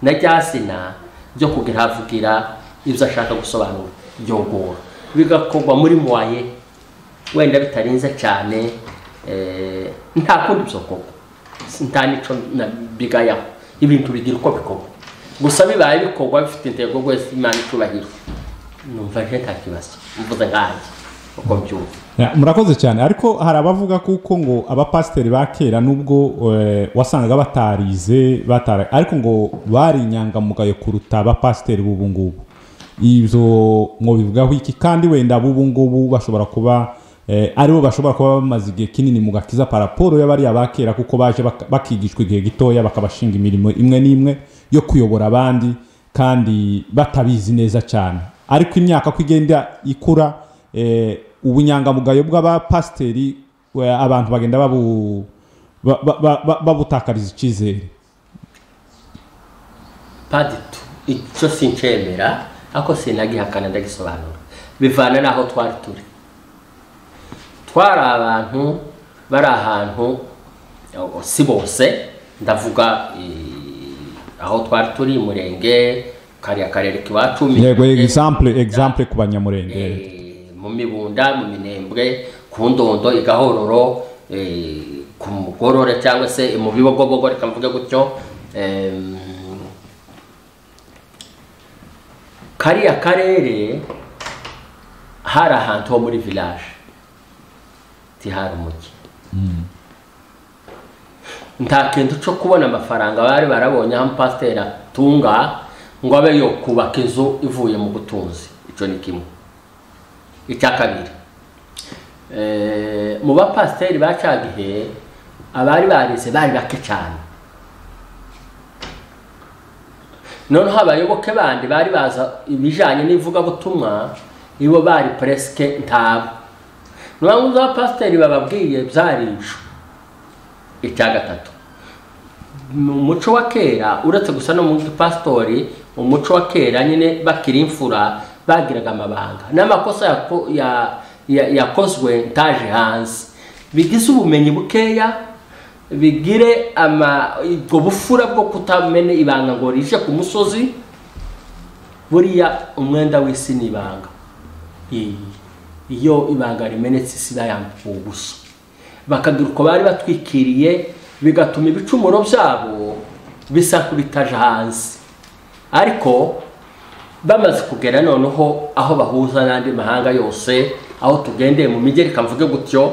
na ryasina ryo kugira havugira ibyo ashaka gusobanura byogora, bigakorwa muri moye wenda bitarinze cyane. Nta kundi byokorwa, nta nico bigayaho, ibintu bigira uko bikorwa, gusa bibaye bikorwa bifite intego rwose Imana icubahiro, numva nje nta kibazo mvuze nkanjye uko mbyumva. Murakoze cyane. Ariko hari abavuga kuko ngo abapasiteri ba kera nubwo wasangaga batarize ariko ngo bari inyangamugayo kuruta abapasiteri b'ubu ngubu. Ibyo ngo bivugaho iki? Kandi wenda b'ubu ngubu bashobora kuba aribo bashobora kuba bamaze igihe kinini mu gakiza paraporo y'abari abakera, kuko baje bakigishwa igihe gitoya bakabashinga imirimo imwe n'imwe yo kuyobora abandi kandi batabizi neza cyane. Ariko imyaka ko igenda ikura, ubunyangamugayo bw'abapasiteri abantu bagenda babutakariza icyizere. Paditu icyo sincemera ako sinagihakana, ndagisobanura bivana n'aho twari turi. Twari abantu bari ahantu, si bose ndavuga aho twari turi Murenge, kariya karere kiwacu, yego, exemple ku Banyamurenge, mu Mibunda, mu Minembwe, ku Ndondo, igahororo, ku Mugorore cyangwa se mu Bibogobogo, reka mvuge gutyo. Kariya karere hari ahantu ho muri village, tihari umujyi. Nta kintu cyo kubona amafaranga bari barabonye aho pasiteri atunga ngo abe yo kubaka inzu ivuye mu butunzi. Icyo ni kimwe. Icya kabiri, mu bapasiteri ba cya gihe abari barize bari bake cyane. Noneho abayoboke bandi bari baza ibijanye n'ivugabutumwa ibo bari presque ntabo. Nubanguza abapasiteri bababwiye byarijo. Icya gatatu, mu muco wa kera uretse gusa no mu pastori, umuco wa kera nyine bakiri imfura bagiraga amabanga n'amakosa yakozwe ntaje hanze, bigize ubumenyi bukeya, bigire ubwo bufura bwo kutamena ibanga ngo rije ku musozi. Buriya umwenda w'isi ni ibanga, iyo ibanga rimenetse isi yambuka ubusa. Bakagira uko bari batwikiriye, bigatuma ibicumuro byabo bisa kubitaje hanze. Ariko bamaze kugera noneho aho bahuza n'andi mahanga yose, aho tugendeye mu mijyi, reka mvuge gutyo,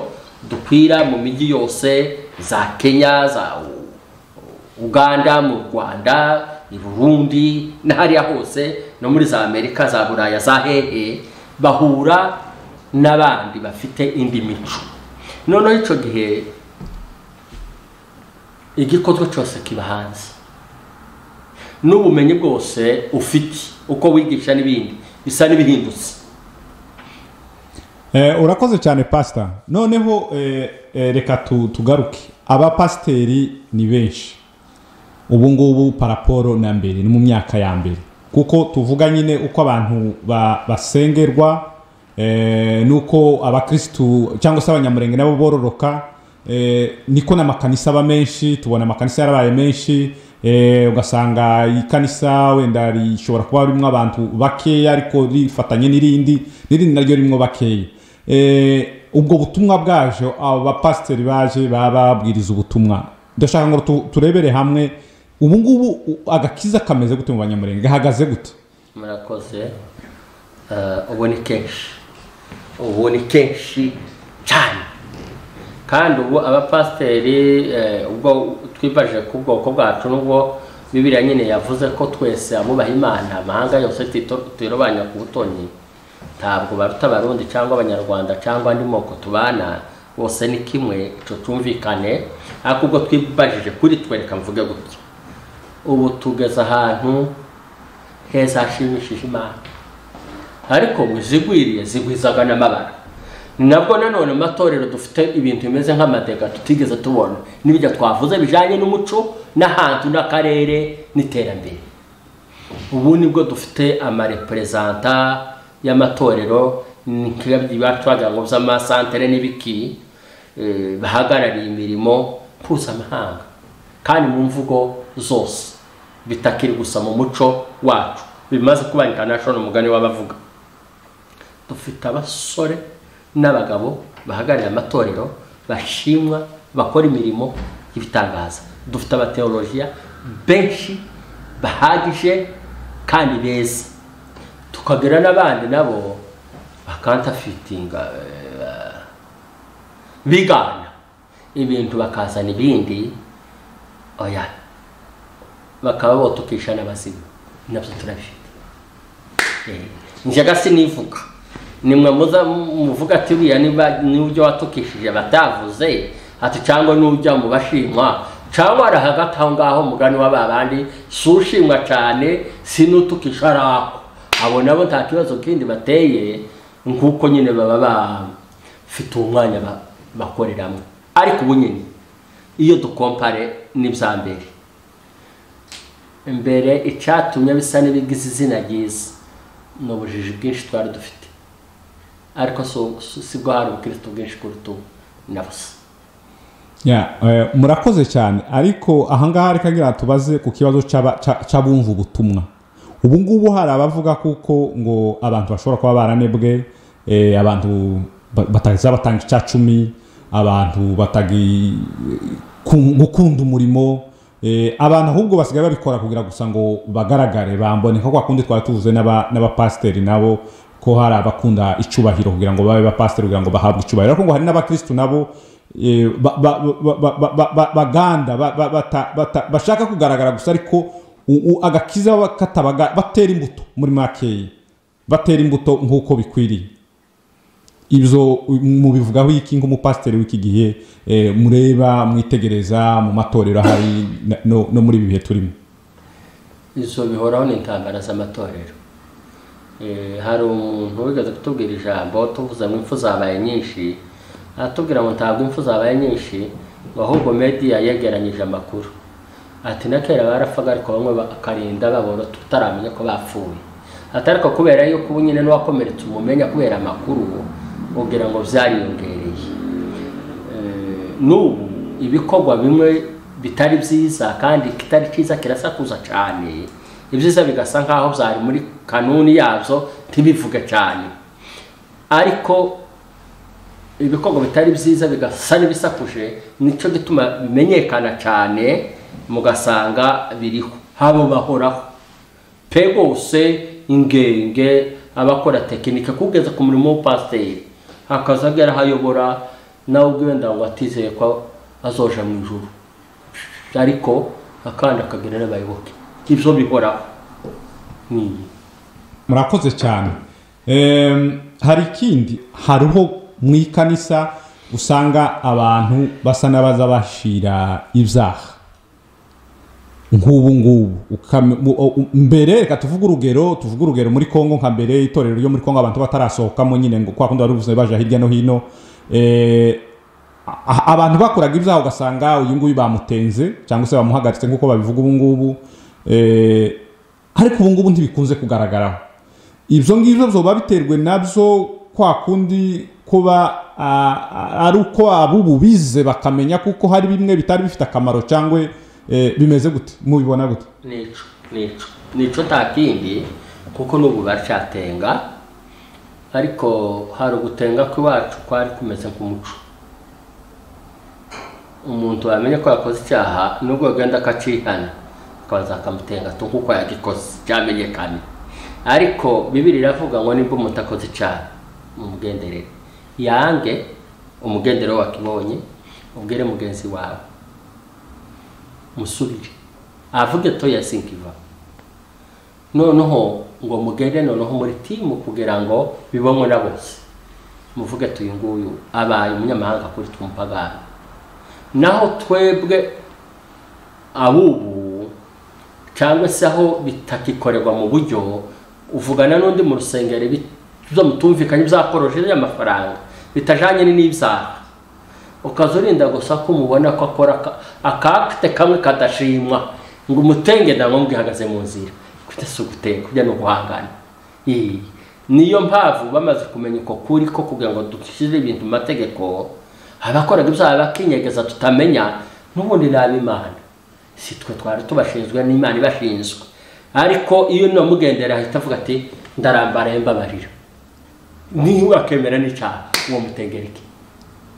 dukwira mu mijyi yose za Kenya, za Uganda, mu Rwanda, i Burundi n'ahariya hose, no muri za Amerika, za Buraya, za hehe, bahura n'abandi bafite indi mico. Noneho icyo gihe igikorwa cyose kiba hanze, n'ubumenyi bwose ufite uko wigisha n'ibindi bisa n'ibihindutse. Urakoze cyane pastor. Noneho reka tugaruke, abapasiteri ni benshi ubu ngubu paraporo na mbere, ni mu myaka ya mbere, kuko tuvuga nyine uko abantu basengerwa, nuko abakristu cyangwa se Abanyamurenge nabo bororoka, niko n'amakanisa aba menshi. Tubona amakanisa yarabaye menshi, ugasanga ikanisa wenda rishobora kuba rimwe abantu bakeya ariko rifatanye n'irindi, n'irindi naryo rimwe bakeya. Ubwo butumwa bwaje, abo bapasiteri baje bababwiriza ubutumwa. Ndashaka ngo turebere hamwe ubu ngubu agakiza kameze gute mu Banyamurenge, gahagaze gute? Murakoze. Ubu ni kenshi, ubu ni kenshi cyane. Kandi ubu abapasiteri, ubwo twibaje ku bwoko bwacu, nubwo Bibiliya nyine yavuze ko twese abubaha Imana amahanga yose twirobanya ku butoni, ntabwo baruta Abarundi cyangwa Abanyarwanda cyangwa andi moko tubana, bose ni kimwe, ico tumvikane. Ariko ubwo twibajije kuri twereka mvuge gutya, ubu tugeze ahantu heza hashimishije Imana, ariko zigwiriye zigwizaga n'amabara. Nabwo nanone matorero dufite ibintu bimeze nk'amadega tutigeze tubona, n'ibijya twavuze bijanye n'umuco n'ahantu n'akarere n'iterambere. Ubu nibwo dufite amarepresenta y'amatorero nk'ibyo ngo by'amasantere n'ibiki, bahagarariye imirimo mpuzamahanga kandi mu mvugo zose, bitakiri gusa mu muco wacu, bimaze kuba international umugani w'abavuga. Dufite abasore n'abagabo bahagarariye amatorero bashimwa, bakora imirimo y'ibitangaza. Dufite abateolojiya benshi bahagije kandi beza, tukagira n'abandi nabo bakantafitinga, bigana ibintu bakazana ibindi, oya bakaba botukisha n'abazimu, nabyo turabifite. Njyaga sinivuga, nimwe muza muvuga ati uriya niba n'ibyo watukishije batavuze, ati cyangwa n'ujya mu bashimwa cyangwa ari hagati aho ngaho mugani w'ababandi, si ushimwa cyane sinutukisha araho, abo nabo nta kibazo kindi bateye, nk'uko nyine baba bafite umwanya bakoreramo. Ariko ubu nyine iyo dukompare n'ibya mbere, mbere icyatumye bisa n'ibigize izina ryiza ni ubujiji bwinshi twari dufite, ariko si bwo hari ubukristo bwinshi kuruta ubu na busa. Murakoze cyane. Ariko ahangaha reka ngira tubaze ku kibazo cy'abumva ubutumwa. Ubu ngubu hari abavuga kuko ngo abantu bashobora kuba baranebwe, abantu bataza batanga icacumi, abantu batagi gukunda umurimo, abantu ahubwo basigaye babikora kugira gusa ngo bagaragare bambone, nko kwa kundi twari tuvuze n'abapasiteri nabo ko hari abakunda icubahiro kugira ngo babe bapasiteri kugira ngo bahabwe icubahiro, ariko ngo hari n'abakristo nabo baganda bashaka kugaragara gusa, ariko agakiza katabaga batera imbuto muri makeyi, batera imbuto nk'uko bikwiriye. Ibyo mubivugaho iki nk'umupasiteri w'iki gihe, mureba mwitegereza mu matorero ahari no muri ibi bihe turimo? Izo bihoraho ni intambara z'amatorero. Hari umuntu wigeze kutubwira ijambo tuvuze ngo impfu zabaye nyinshi, aratubwira ngo ntabwo impfu zabaye nyinshi, ngo ahubwo media yegeranyije amakuru. Ati na kera barapfaga ariko bamwe bakarinda babona tutaramenya ko bapfuye. Ati ariko kubera yuko ubu nyine n'uwakomeretse umumenya kubera amakuru, ugira ngo byariyongereye. N'ubu ibikorwa bimwe bitari byiza kandi kitari cyiza kirasakuza cyane, ibyiza bigasa nkaho byari muri kanuni yabyo ntibivuge cyane, ariko ibikorwa bitari byiza bigasa n'ibisakuje, nicyo gituma bimenyekana cyane, mugasanga biriho habo bahoraho pe rwose. Ingenge abakora tekinike kugeza ku murimo w'upasiteri akazagera hayobora nawe ubwe wenda ngo atizeye ko azoja mu ijuru, ariko akandi akagira n'abayoboke. Ibyo bihoraho. Murakoze cyane. Hari ikindi, hariho mu ikanisa usanga abantu basa n'abaza bashira ibyaha nk'ubu ngubu. Mbere reka tuvuge urugero muri Kongo, nka mbere itorero ryo muri Kongo abantu batarasohokamo nyine ngo kwa kundi baruvuze baje hirya no hino, abantu bakoraga ibyaha ugasanga uyu nguyu bamutenze cyangwa se bamuhagaritse nk'uko babivuga ubu ngubu, ariko ubu ngubu ntibikunze kugaragaraho. Ibyo ngibyo byoba biterwe nabyo kwa kundi kuba ari uko abubu bize bakamenya kuko hari bimwe bitari bifite akamaro, cyangwa bimeze gute, mubibona gute? Nico nta kindi, kuko n'ubu baracyatenga, ariko hari ugutenga kw'iwacu kwari kumeze nk'umuco. Umuntu wamenye ko yakoze icyaha nubwo agenda akacihana akabanza akamutenga tu kuko yagikoze cyamenyekanye. Ariko Bibiliya iravuga ngo nimba umuntu akoze icyaha mumugenderere, yange umugendero wakibonye, ubwire mugenzi wawe musubire avuge to yasinkiva, noneho ngo mugende noneho muri timu kugira ngo bibonwe na bose, muvuge tuyu nguyu abaye umunyamahanga kuri twumpagana. Naho twebwe abubu cyangwa se aho bitakikorerwa mu buryo uvugana n'undi mu rusengero ibyo mutumvikanye byakoroje y'amafaranga bitajanye n'ibyaha, ukaza urinda gusa ko umubona ko akora akakte kamwe kadashimwa ngo umutenge ndamubwihagaze mu nzira, kutese ugutenga kujya no guhangana. Niyo mpamvu bamaze kumenya uko kuri ko kugira ngo dushyire ibintu mu mategeko, abakoraga ibyaha bakinyegeza tutamenya, n'ubundi n'ab'Imana si twe twari tubashinzwe, n'Imana ibashinzwe. Ariko iyo namugendera ahita avuga ati ndarambaraye mbabarira, niba akemera n'icyaha uwo mutengereke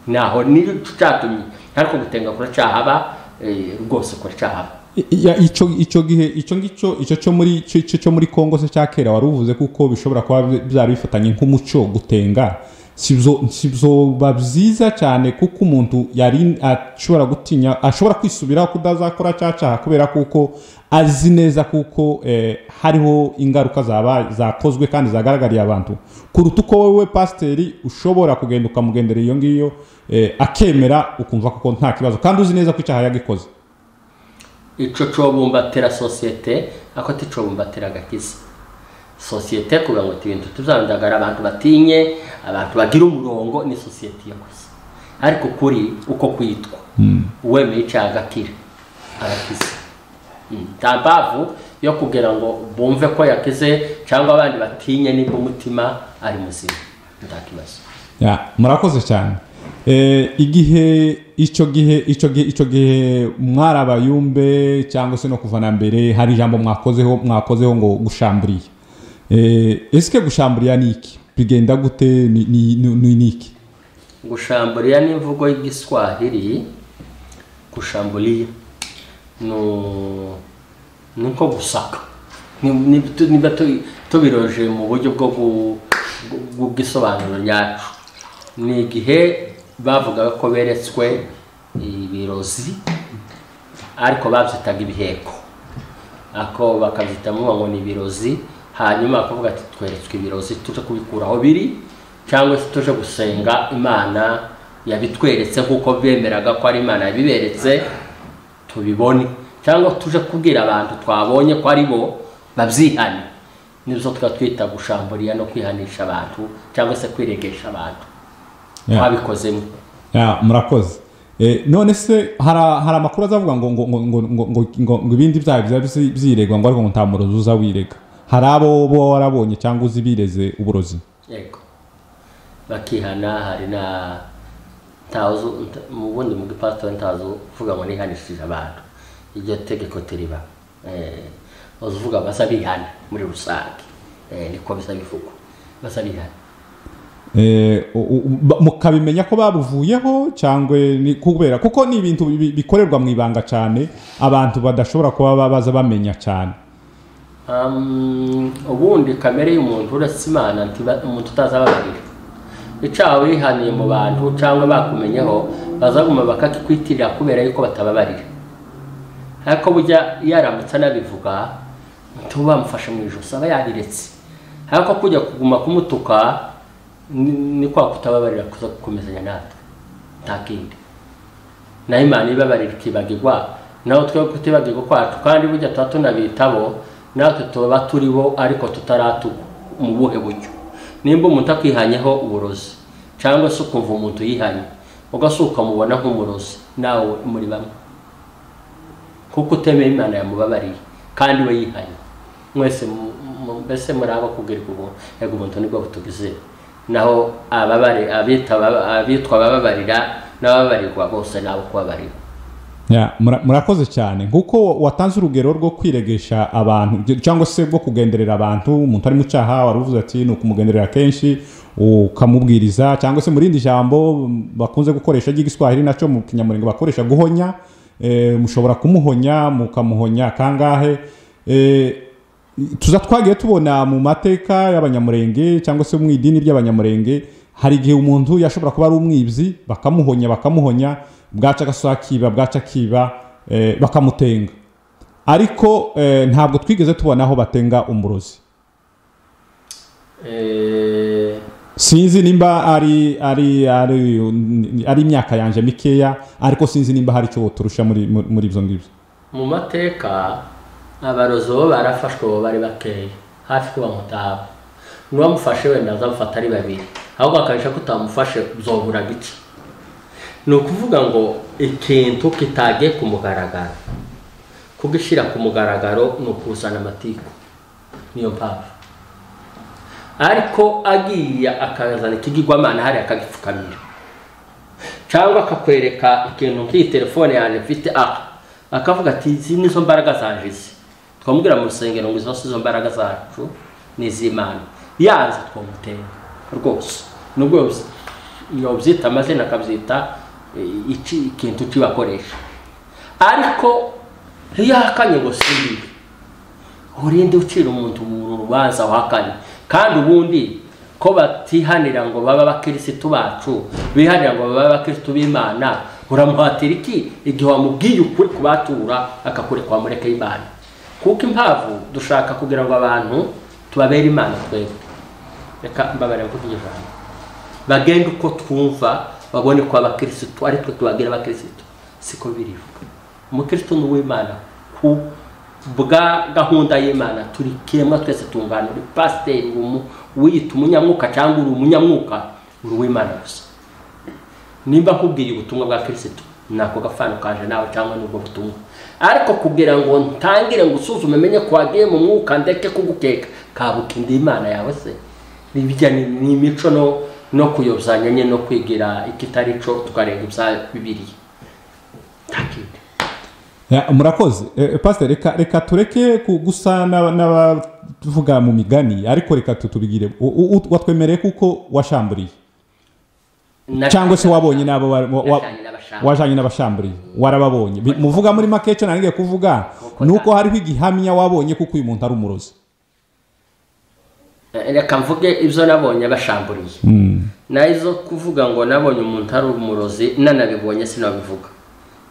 naho niyo cyatumye. Ariko gutenga kuracyahaba rwose, kuracyahaba. Icyo gihe icyo ngicyo icyo cyo muri cyo muri Kongo se cya kera wari uvuze kuko bishobora kuba byari bifatanye nk'umuco gutenga, sibyo byiza cyane kuko umuntu yari ashobora gutinya, ashobora kwisubiraho kudazakora cyacaha kubera kuko azi neza kuko hariho ingaruka zaba zakozwe kandi zagaragariye abantu, kuruta uko wowe pasiteri ushobora kugenda ukamugendera iyo ngiyo akemera ukumva kuko nta kibazo kandi uzi neza ko icyaha yagikoze. Ico cobumbatira sosiyete ako ticobumbatira agakiza sosiyete, kugira ngo ibintu tuzandagara abantu batinye, abantu bagira umurongo, ni sosiyete yakoze. Ariko kuri uko kwitwa uwemeye icyaha agakira arakiza. Nta mpamvu yo kugira ngo bumve ko yakize cyangwa abandi batinye, niba umutima ari muzima nta kibazo. Murakoze cyane. Igihe icyo gihe mwarabayumbe cyangwa se no kuva na mbere hari ijambo mwakozeho ngo gushamburiya. Eske gushamburiya ni iki? Bigenda gute? Ni iki? Gushamburiya ni imvugo y'Igiswahili. Gushambulia no nko gusaka, niba tubiroje mu buryo bwo bw'isobanuro nyacu, ni igihe bavugaga ko beretswe ibirozi ariko babyitaga ibiheko, ako bakabyita ngo ni ibirozi, hanyuma bakavuga ati tweretswe ibirozi tuje kubikuraho biri, cyangwa se tuje gusenga Imana yabitweretse nk'uko bemeraga ko ari Imana yabiberetse tubibone, cyangwa tuje kubwira abantu twabonye ko ari bo babyihane. Nibyo twatwita gushamburiya no kwihanisha abantu cyangwa se kwiregesha abantu. Twabikozemo. Murakoze. None se hari amakuru azavuga ngo ngo ngo ngo ngo ngo ibindi byaha byiregwa ngo ariko nta murozi uza wirega. Hari abo bo warabonye cyangwa uzi bireze uburozi? Yego. Bakihana. Hari na ntazo mu bundi mu gipastor ntazo uvuga ngo nihanishije abantu, iryo tegeko tiriba. Uvuga basabihana muri rusange, niko bisabivugwa basabihana. Mukabimenya ko babuvuyeho cyangwa ni kubera kuko ni ibintu bikorerwa mu ibanga cyane abantu badashobora kuba baza bamenya cyane. Ubundi kamere y'umuntu uretse Imana umuntu utazababarira icyaha wihaniye mu bantu cyangwa bakumenyeho bazaguma bakakikwitirira kubera yuko batababarira. Ariko burya yaramutse anabivuga ntubamufashe mu ijosi aba yariretse. Ariko kujya kuguma kumutuka ni kwa kutababarira kuza gukomezanya natwe nta kindi. Naho Imana ibabarira ikibagirwa, naho twe kutibagirwa kwacu, kandi burya tuba tunabitabo natwe tuba turi bo ariko tutaratukwa mu buhe buryo. Nimba umuntu akwihanyeho uburozi cyangwa se ukumva umuntu yihanye ugasuka mubona nk'umurozi, nawe muri bamwe, kuko utemeye Imana yamubabariye kandi we yihanye. Mwese mbese muri abo kubwirwa ubuntu, yego ubuntu nibwo butugize. Naho ababare abitwa abababarira n'ababarirwa bose nabo kubabarira. Murakoze cyane. Nkuko watanze urugero rwo kwiregesha abantu cyangwa se rwo kugenderera abantu, umuntu ari mu cyaha waruvuze ati ni ukumugenderera kenshi ukamubwiriza, cyangwa se muri rindi jambo bakunze gukoresha ry'Igiswahili nacyo mu Kinyamurenge bakoresha guhonya, mushobora kumuhonya mukamuhonya kangahe. Tuza twagiye tubona mu mateka y'Abanyamurenge cyangwa se mu idini ry'Abanyamurenge hari igihe umuntu yashobora kuba ari umwibzi bakamuhonya bwaca agasakiba bwaca kiba bakamutenga, ariko ntabwo twigeze tubona aho batenga umurozi. Sinzi nimba ari ari ari ari imyaka yanje mikeya, ariko sinzi nimba hari cyo turusha muri ibyo ngibyo. Mu mateka abarozi bo barafashwe bo bari bakeya hafi kuba mutaba, n'uwamufashe wenda azamufata ari babiri, ahubwo akabisha kutamufashe zobura gice. Ni ukuvuga ngo ikintu kitagiye ku mugaragaro, kugishyira ku mugaragaro ni ukuzana amatiku. Niyo mpamvu Ariko agiye akazana ikigirwamana hari akagipfukamira, cyangwa akakwereka ikintu nk'iyi telefone yanjye mfite aha, akavuga ati izi nizo mbaraga zanje izi. Twamubwira mu rusengero ngo izo si zo mbaraga zacu, ni iz'Imana. Yanze twamutera rwose, nubwo yobyita amazina akabyita ikintu kibakoresha, ariko ntiyahakanye ngo simbibe. Urinde ucira umuntu mu rubanza wahakanye. Kandi ubundi ko batihanira ngo baba abakirisitu bacu, bihanira ngo baba abakirisitu b'Imana, uramuhatira iki igihe wamubwiye ukuri kubatura akakureka wamureke Imana? Kuko impamvu dushaka kugira ngo abantu tubabere Imana twebwe, reka mbabare mvuge ijambo, bagende uko twumva babone ko abakirisitu ari twe tubagira abakirisitu, siko birivuga. Umukirisitu ni uw'Imana ku bwa gahunda y'Imana, turi kiremwa twese tungana. Uri pasiteri wiyita umunyamwuka cyangwa uri umunyamwuka, uri uw'Imana gusa. Nimba nkubwiye ubutumwa bwa Kirisitu, nako gafano kaje nawe cyangwa nubwo butumwa, ariko kugira ngo ntangire ngo usuzume menye ko wagiye mu mwuka ndeke kugukeka, kabuka indi Imana yawe se nibijya ni imico no kuyobzanya nye no kwigira ikitari cyo, tukarenga ibya Bibiliya. Takindi. Murakoze pastor, reka tureke gusa n'abavuga mu migani, ariko reka tutubigire. Watwemereye kuko washamburiye cyangwa se wabonye nabo wajanye n'abashamburiye, warababonye. Muvuga muri make cyo nangiye kuvuga nuko hariho igihamya wabonye kuko uyu muntu ari umurozi. Reka mvuge ibyo nabonye abashamburiye. Nazo kuvuga ngo nabonye umuntu ari umurozi nanabibonye sinabivuga,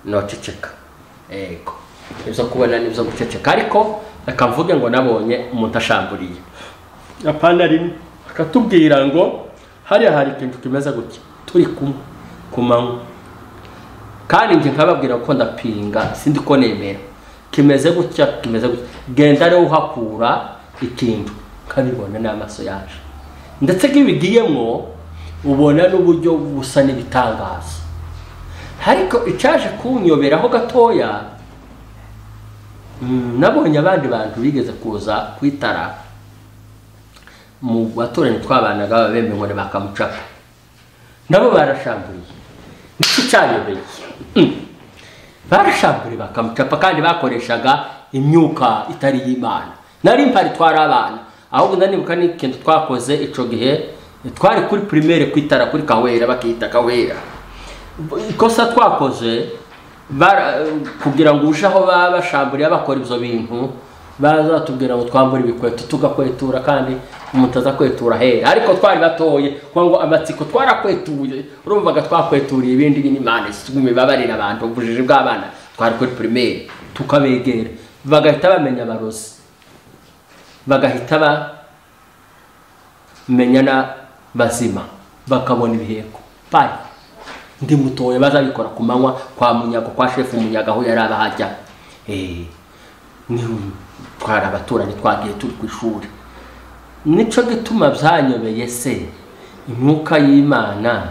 noceceka. Ego, ibyo kubona nibyo guceceka, ariko reka mvuge ngo nabonye umuntu ashamburiye. Apana rimwe akatubwira ngo hariya hari ikintu kimeze gutya, turi kumwe ku manywa, kandi njye nkababwira ko ndapinga sindi ko nemera, kimeze gutya kimeze gutya, genda rero uhakura ikintu, nkabibona n'amaso yaje. Ndetse nk'ibigiyemo ubona n'uburyo busa n'ibitangaza. Ariko icyaje kunyoberaho gatoya, nabonye abandi bantu bigeze kuza kwitara mu baturanyi twabanaga babembe ngo bakamucapa, nabo barashamburiye. Nicyo cyanyobeye, barashamburiye bakamucapa, kandi bakoreshaga imyuka itari y'Imana. Nari mpari twari abana, ahubwo ndanibuka n'ikintu twakoze ico gihe, twari kuri primaire kwitara kuri Kawera, bakita Kawera. Ikosa twakoze kugira ngo uje aho baba bashamburiye bakora ibyo bintu, bazatubwira ngo twambure ibikweto tugakwetura, kandi umuntu aza kwetura hera. Ariko twari batoye kuko ngo amatsiko twarakwetuye, urumvaga twakweturiye ibindi n'Imana isugume babarira abantu ubujiji bw'abana. Twari kuri primaire tukabegera, bagahita bamenya abarozi, bagahita bamenya na bazima, bakabona ibiheko pai. Ndi mutoye bazabikora ku manywa kwa Munyago, kwa shefu Munyago aho yari abahajya. Ni twari abaturanyi twagiye turi ku ishuri. Nico gituma byanyobeye se imyuka y'Imana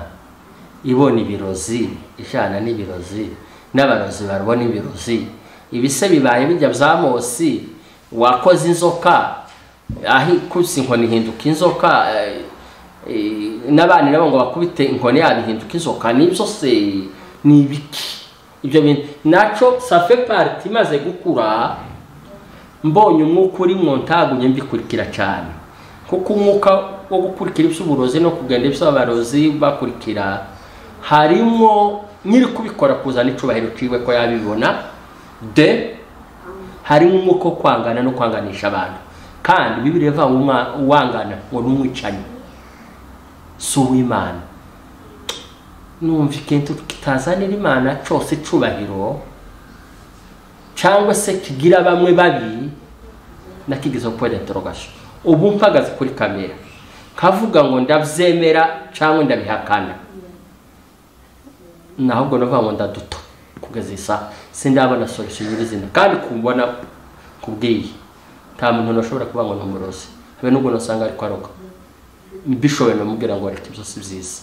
ibona ibirozi, ijana n'ibirozi, n'abarozi barabona ibirozi. Ibise bibaye bijya bya Mosi wakoze inzoka, aho ikubise inkoni ihinduka inzoka, n'abana nabo ngo bakubite inkoni yabo ihinduka inzoka, nibyo se ni ibiki ibyo bintu? Naco ça fait partie. Maze gukura mbonye umwuka uri mu ntagunye mbikurikira cyane, kuko umwuka wo gukurikira iby'uburozi no kugenda iby'abarozi bakurikira, harimo nyiri kubikora kuzana icubahiro ciwe ko yabibona, de harimo umwuka wo kwangana no kwanganisha abantu. Kandi Bibiliya ivuga ngo uwangana ngo n'umwicanyi si uw'Imana. Numva ikintu kitazanira Imana cyose icubahiro cyangwa se kigira bamwe babi, nakigize point d'interrogation. Ubu mpagaze kuri kamera kavuga ngo ndabyemera cyangwa ndabihakana, nahubwo navuga ngo ndaduta kugeza isa sindabona solution y'izina. Kandi kumbona kubwiye nta muntu nashobora kuvuga ngo numurozi, habe nubwo nasanga ariko aroga, mbishoboye namubwira ngo reka ibyo si byiza,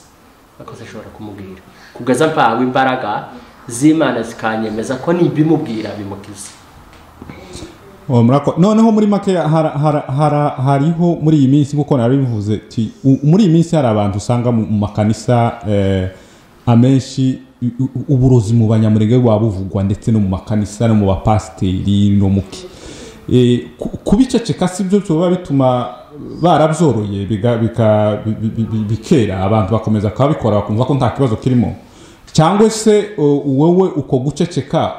akoze ashobora kumubwira kugeza mpawe imbaraga z'Imana zikanyemeza ko nibimubwira bimukiza. Noneho muri make hariho muri iyi minsi nkuko narabivuze muri iyi minsi hari abantu usanga mu makanisa amenshi uburozi mu Banyamurenge bwabuvugwa ndetse no mu makanisa no mu bapasiteri no muki kubiceceka si byo byoba bituma barabyoroye bikera abantu bakomeza kubikora bakumva ko nta kibazo kirimo, cyangwa se wowe uko guceceka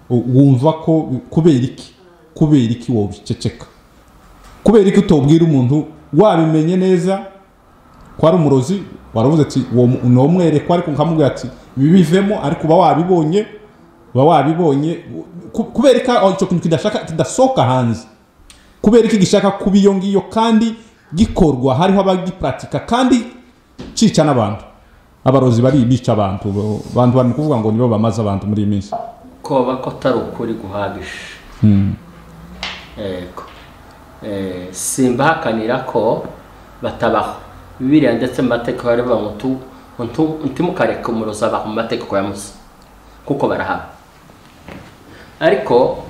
wumva ko kubera iki wowe biceceka, kubera iki utobwira umuntu wabimenye neza ko ari umurozi, waravuze ati uwo mwereko ariko nkamubwira ati bibivemo, ariko uba wabibonye kubera ko icyo kintu kidashaka kidasohoka hanze, kubera iki gishaka kuba iyo ngiyo kandi gikorwa hariho abagipratika kandi cica n'abantu. Abarozi bari bica abantu bari kuvuga ngo nibo bamaze abantu muri iyi minsi koba ko atari ukuri guhagije. Ego simbahakanira ko batabaho Bibiliya ndetse mu mategeko baravuga ngo ntimukareke umurozi abaho mu mategeko ya Musa kuko barahaba, ariko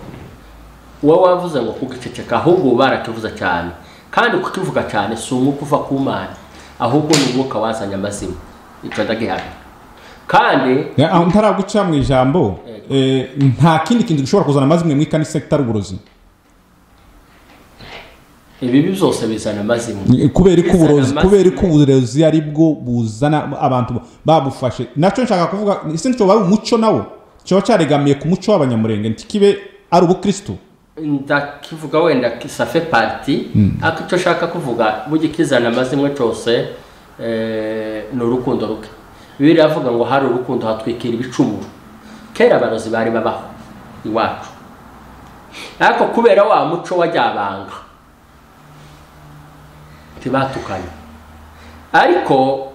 wowe wavuze ngo kugiceceka ahubwo barakivuza cyane, kandi kukivuga cyane si umwuka uva ku Mana ahubwo ni umwuka wazanye amazima, icyo ndagihamya. Kandi ntaraguca mu ijambo, nta kindi kintu gishobora kuzana amazimwe mu ikanisa kitari uburozi. Ibibi byose bizana amazimwe kubera ko uburozi ari bwo buzana abantu babufashe. Nacyo nshaka kuvuga ese nicyo bari umuco nawo cyo cyaregamiye ku muco w'Abanyamurenge ntikibe ari ubukristo. Ndakivuga wenda ça fait partie, ariko icyo nshaka kuvuga bugikizana amazimwe cyose ni urukundo ruke. Bibiliya iravuga ngo hari urukundo hatwikira ibicumuro. Kera abarozi bari babaho iwacu, ariko kubera wa muco wajyabanga tibatukanye, ariko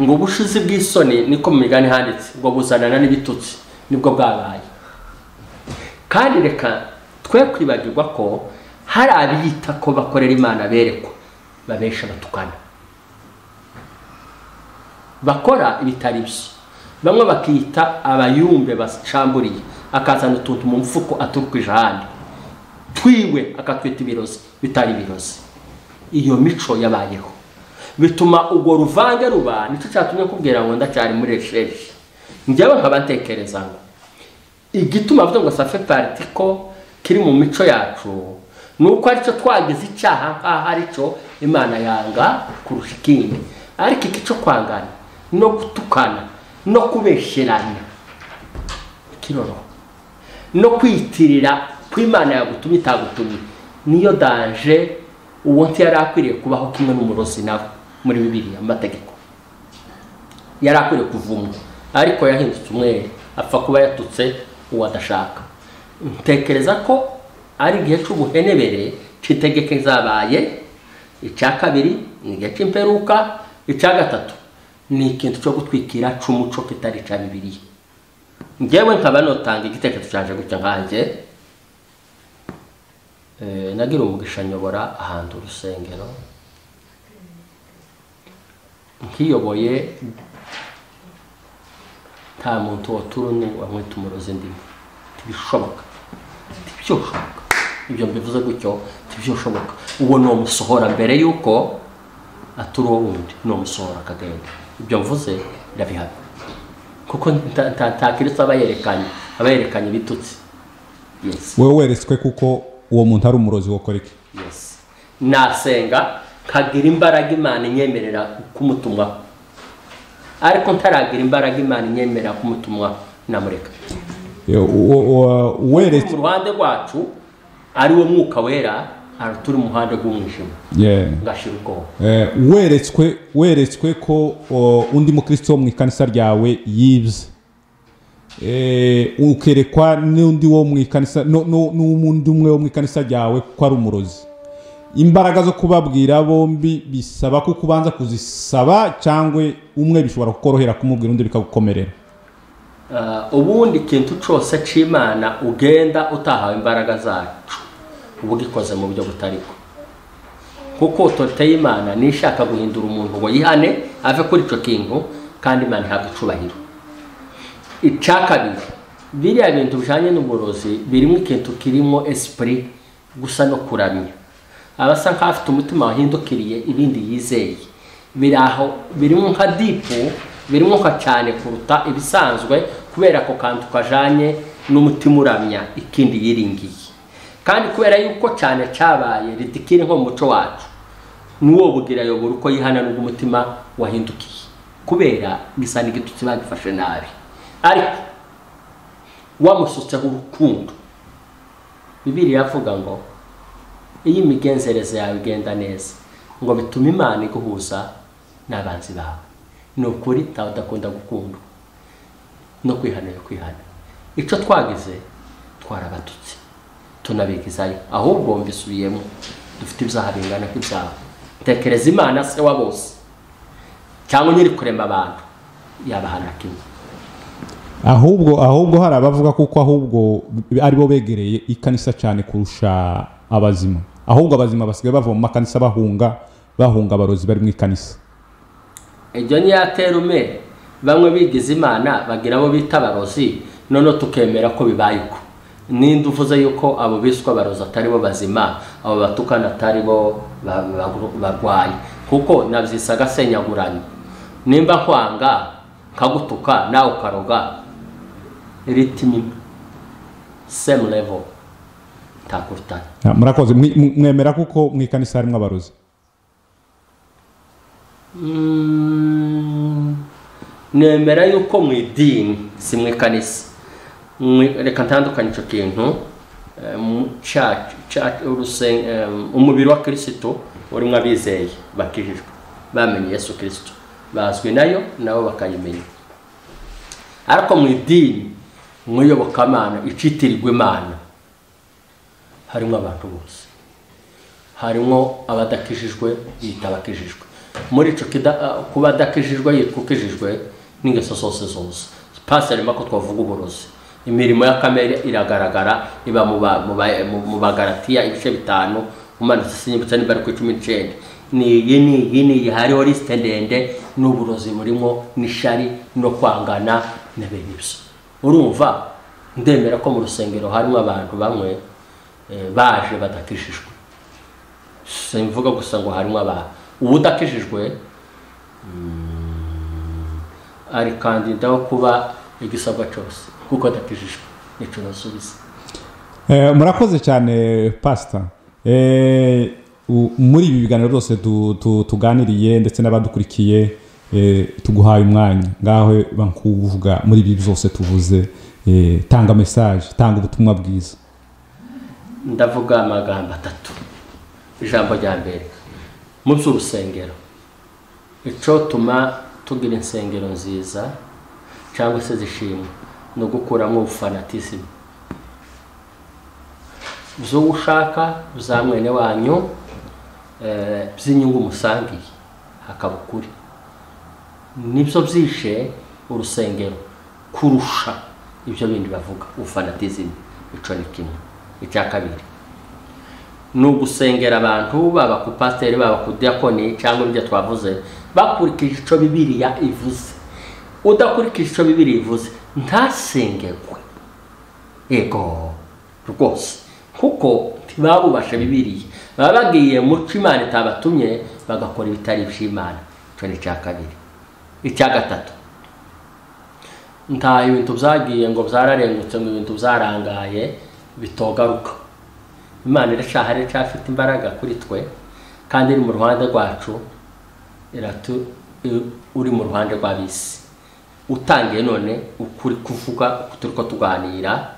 ngo ubushizi bw'isoni niko mu migani handitse ngo buzanana n'ibitutsi nibwo bwabaye. Kandi reka twe kwibagirwa ko hari abiyita ko bakorera Imana berekwa babesha batukana bakora ibitari byo, bamwe bakita abayumbe bacamburiye akazana utuntu mu mfuko aturukije ahandi twiwe akatwita ibirozi bitari ibirozi. Iyo mico yabayeho bituma ubwo ruvange ruba, nicyo cyatumye kubwira ngo ndacyari muri recherche. Njyewe nkaba ntekereza ngo igituma avuga ngo ça fait partie ko kiri mu mico yacu nuko aricyo twagize icyaha nkaho aricyo Imana yanga kurusha ikindi, ariko iki cyo kwangana no gutukana no kubesherana kiroro no kwitirira ko Imana yagutumye itagutumye niyo danger. Uwo ntiyari akwiriye kubaho kimwe n'umurozi nawe muri Bibiliya amategeko yari akwiriye kuvumwa, ariko yahindutse umwere apfa kuba yatutse uwo adashaka. Ntekereza ko ari igihe cy'ubuhenebere c'itegeko zabaye, icya kabiri ni igihe cy'imperuka, icya gatatu ni ikintu cyo gutwikira c'umuco kitari ca Bibiliya. Njyewe nkaba notanga igitekerezo cyaje gutya nkanjye, nagira umugisha nyobora ahantu urusengero nkiyoboye, nta muntu waturune wamwita umurozi ndimo, ntibishoboka, ntibyoshoboka. Ibyo mbivuze gutyo ntibyoshoboka. Uwo ni umusohora mbere yuko atura uwo wundi, ni umusohora akagenda. Ibyo mvuze ndabihamya kuko nta Kristo aba yerekanye ibitutsi. Yes, wowe weretswe kuko uwo muntu ari umurozi wokora iki? Yes, nasenga kagira imbaraga Imana inyemerera kumutumwa, ariko ntaragira imbaraga Imana inyemerera kumutumwa namureka. Weretse mu ruhande rwacu ari wo mwuka wera arutura umuhanda gw'umwijima. Ngashira ubwoba. Weretswe ko undi mukristo mu ikanisa ryawe yibye, ukerekwa n'undi wo mu ikanisa n'undi umwe wo mu ikanisa ryawe ko ari umurozi, imbaraga zo kubabwira bombi bisaba ko kubanza kuzisaba, cyangwa umwe bishobora kukorohera kumubwira undi bikagukomerera? Ubundi ikintu cyose c'Imana ugenda utahawe imbaraga zacu ubugikoze mu buryo butariko, kuko autorité y'Imana nishaka guhindura umuntu ngo yihane ave kuri ico kintu, kandi Imana ihabwa icubahiro. Icya kabiri Biriya bintu bijanye n'uburozi birimo ikintu kirimo esprit gusa no kuramya, abasa nk'afite umutima wahindukiriye ibindi yizeye, biraho birimo nka dipu, birimo nka cyane kuruta ibisanzwe, kubera ko kantu kajanye n'umutima uramya ikindi yiringiye. Kandi kubera yuko cyane cyabaye ridikiri nko mu muco wacu, n'uwo bugira yobora uko yihana n'umutima wahindukiye, kubera gisa n'igitutsi bagifashe nabi. Ariko wamusutseho urukundo. Bibiliya iravuga ngo iyo imigenzereze yawe igenda neza, ngo bituma Imana iguhuza n'abanzi bawe. Ni ukuri ntawe udakunda gukundwa no kwihana yo kwihana. Icyo twagize twarabatutse tunabigizayo, ahubwo mbisubiyemo, dufite ibyaha bingana nk'ibyaha. Tekereza Imana se wa bose cyangwa nyiri kurema abantu yabahana kimwe. Ahubwo hari abavuga kuko ahubwo aribo begereye ikanisa cyane kurusha abazima. Ahubwo abazima basigaye bava mu makanisa bahunga abarozi bari mu ikanisa. Ibyo ni yaterume bamwe bigize Imana bagira abo bita abarozi, none tukemera ko bibaye uko. Ninde uvuze yuko abo biswa abarozi atari bo bazima, abo batukana atari bo barwaye? Kuko nabyisaga senyaguranye, nimba kwanga nkagutuka nawe ukaroga, ritimi same level takurutana. Murakoze. Mwemera kuko mu ikanisa harimo abarozi? Nemera yuko mu idini si mu ikanisa. Reka ntandukanye icyo kintu. Umubiri wa Kristo urimo abizeye bakijijwe, bamenye Yesu Kristo, bazwi nayo nabo bakayimenya. Ariko mu idini muyobokamana icitirirwa Imana harimo abantu bose, harimo abadakijijwe yita abakijijwe. Muri ico kuba adakijijwe yitwa ukijijwe n'ingeso zose zose. Pastor ko twavuga uburozi, imirimo ya kamere iragaragara, iba mu Bagalatiya ibice 5 umanutse sinyibutsa niba ari ku 19. Ni iyi ni hariho liste ndende n'uburozi burimo n'ishari no kwangana na bene ibyo. Urumva ndemera ko mu rusengero harimo abantu bamwe baje badakijijwe. Simvuga gusa ngo harimo abantu ubudakijijwe ari kandida wo kuba igisabwa cyose kuko adakijijwe. Nico nasubiza. Murakoze cyane Pastor. Muri ibi biganiro byose tuganiriye ndetse n'abadukurikiye, tuguhaye umwanya ngaho bankuvuga muri ibi byose tuvuze, tanga message, tanga ubutumwa bwiza. Ndavuga amagambo atatu. Ijambo rya mbere, mu by'urusengero, ico tuma tugira insengero nziza cyangwa se zishimwe no gukuramo ubufanatisme. Byo ushaka bya mwene wanyu, by'inyungu musangiye, hakaba ukuri. Nibyo byishe urusengero kurusha ibyo bindi bavuga ubufanatisme. Ico ni kimwe. Icya kabiri ni ugusengera abantu, baba ku pasiteri, baba ku diakoni cyangwa ibyo twavuze, bakurikije ico Bibiliya ivuze. Udakurikije ico Bibiliya ivuze ntasengerwe. Ego rwose, kuko ntibabubasha Bibiliya, baba bagiye mu cyo Imana itabatumye, bagakora ibitari iby'Imana. Ico ni icya kabiri. Icya gatatu, nta ibintu byagiye ngo byararengutse, ngo ibintu byarangaye bitogaruka. Imana iracyahari, iracyafite imbaraga kuri twe, kandi iri mu ruhande rwacu, uri mu ruhande rw'abisi. Utangiye none ukuri kuvuga, turiko tuganira,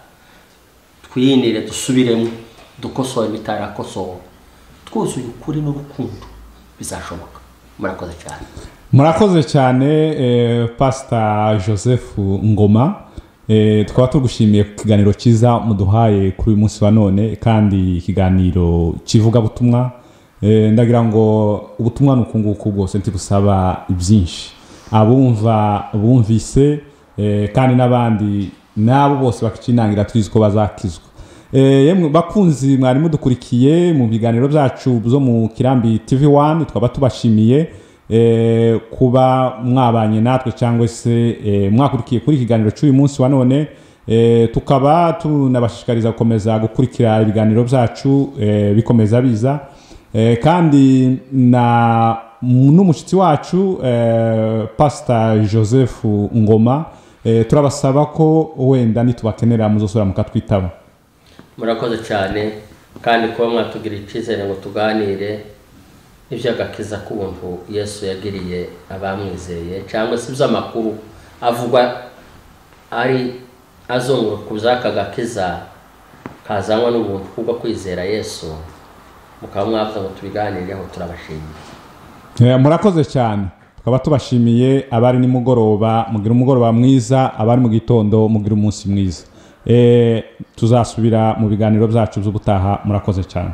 twiyinire, dusubiremo, dukosore bitarakosowe, twuzuye ukuri n'urukundo, bizashoboka. Murakoze cyane. Murakoze cyane Pastor Joseph Ngoma. Tukaba tugushimiye ku kiganiro cyiza muduhaye kuri uyu munsi wa none, kandi ikiganiro kivuga butumwa. Ndagira ngo ubutumwa nukunguku bwose ntibusaba ibyinshi, abumva bumvise, kandi n'abandi nabo bose bakicinangira twizi ko bazakizwa. Yemwe bakunzi mwari mudukurikiye mu biganiro byacu byo mu Kirambi TV1, twaba tubashimiye kuba mwabanye natwe cyangwa se mwakurikiye kuri ikiganiro cy'uyu munsi wa none. Tukaba tunabashishikariza gukomeza gukurikira ibiganiro byacu, bikomeza biza. Kandi na n'umushyitsi wacu, Pastor Joseph Ngoma, turabasaba ko wenda nitubakenera muzosubira mukatwitaba. Murakoze cyane, kandi kuba mwatugirira icyizere ngo tuganire iby'agakiza k'ubuntu Yesu yagiriye abamwizeye, cyangwa se iby'amakuru avugwa ari azunguruka ku by'aka gakiza kazanwa n'ubuntu kubwo kwizera Yesu, mukaba mwavuze ngo tubiganireho, turabashimiye. Murakoze cyane, tukaba tubashimiye. Abari nimugoroba mugira umugoroba mwiza, abari mu gitondo mugira umunsi mwiza. Tuzasubira mu biganiro byacu by'ubutaha. Murakoze cyane.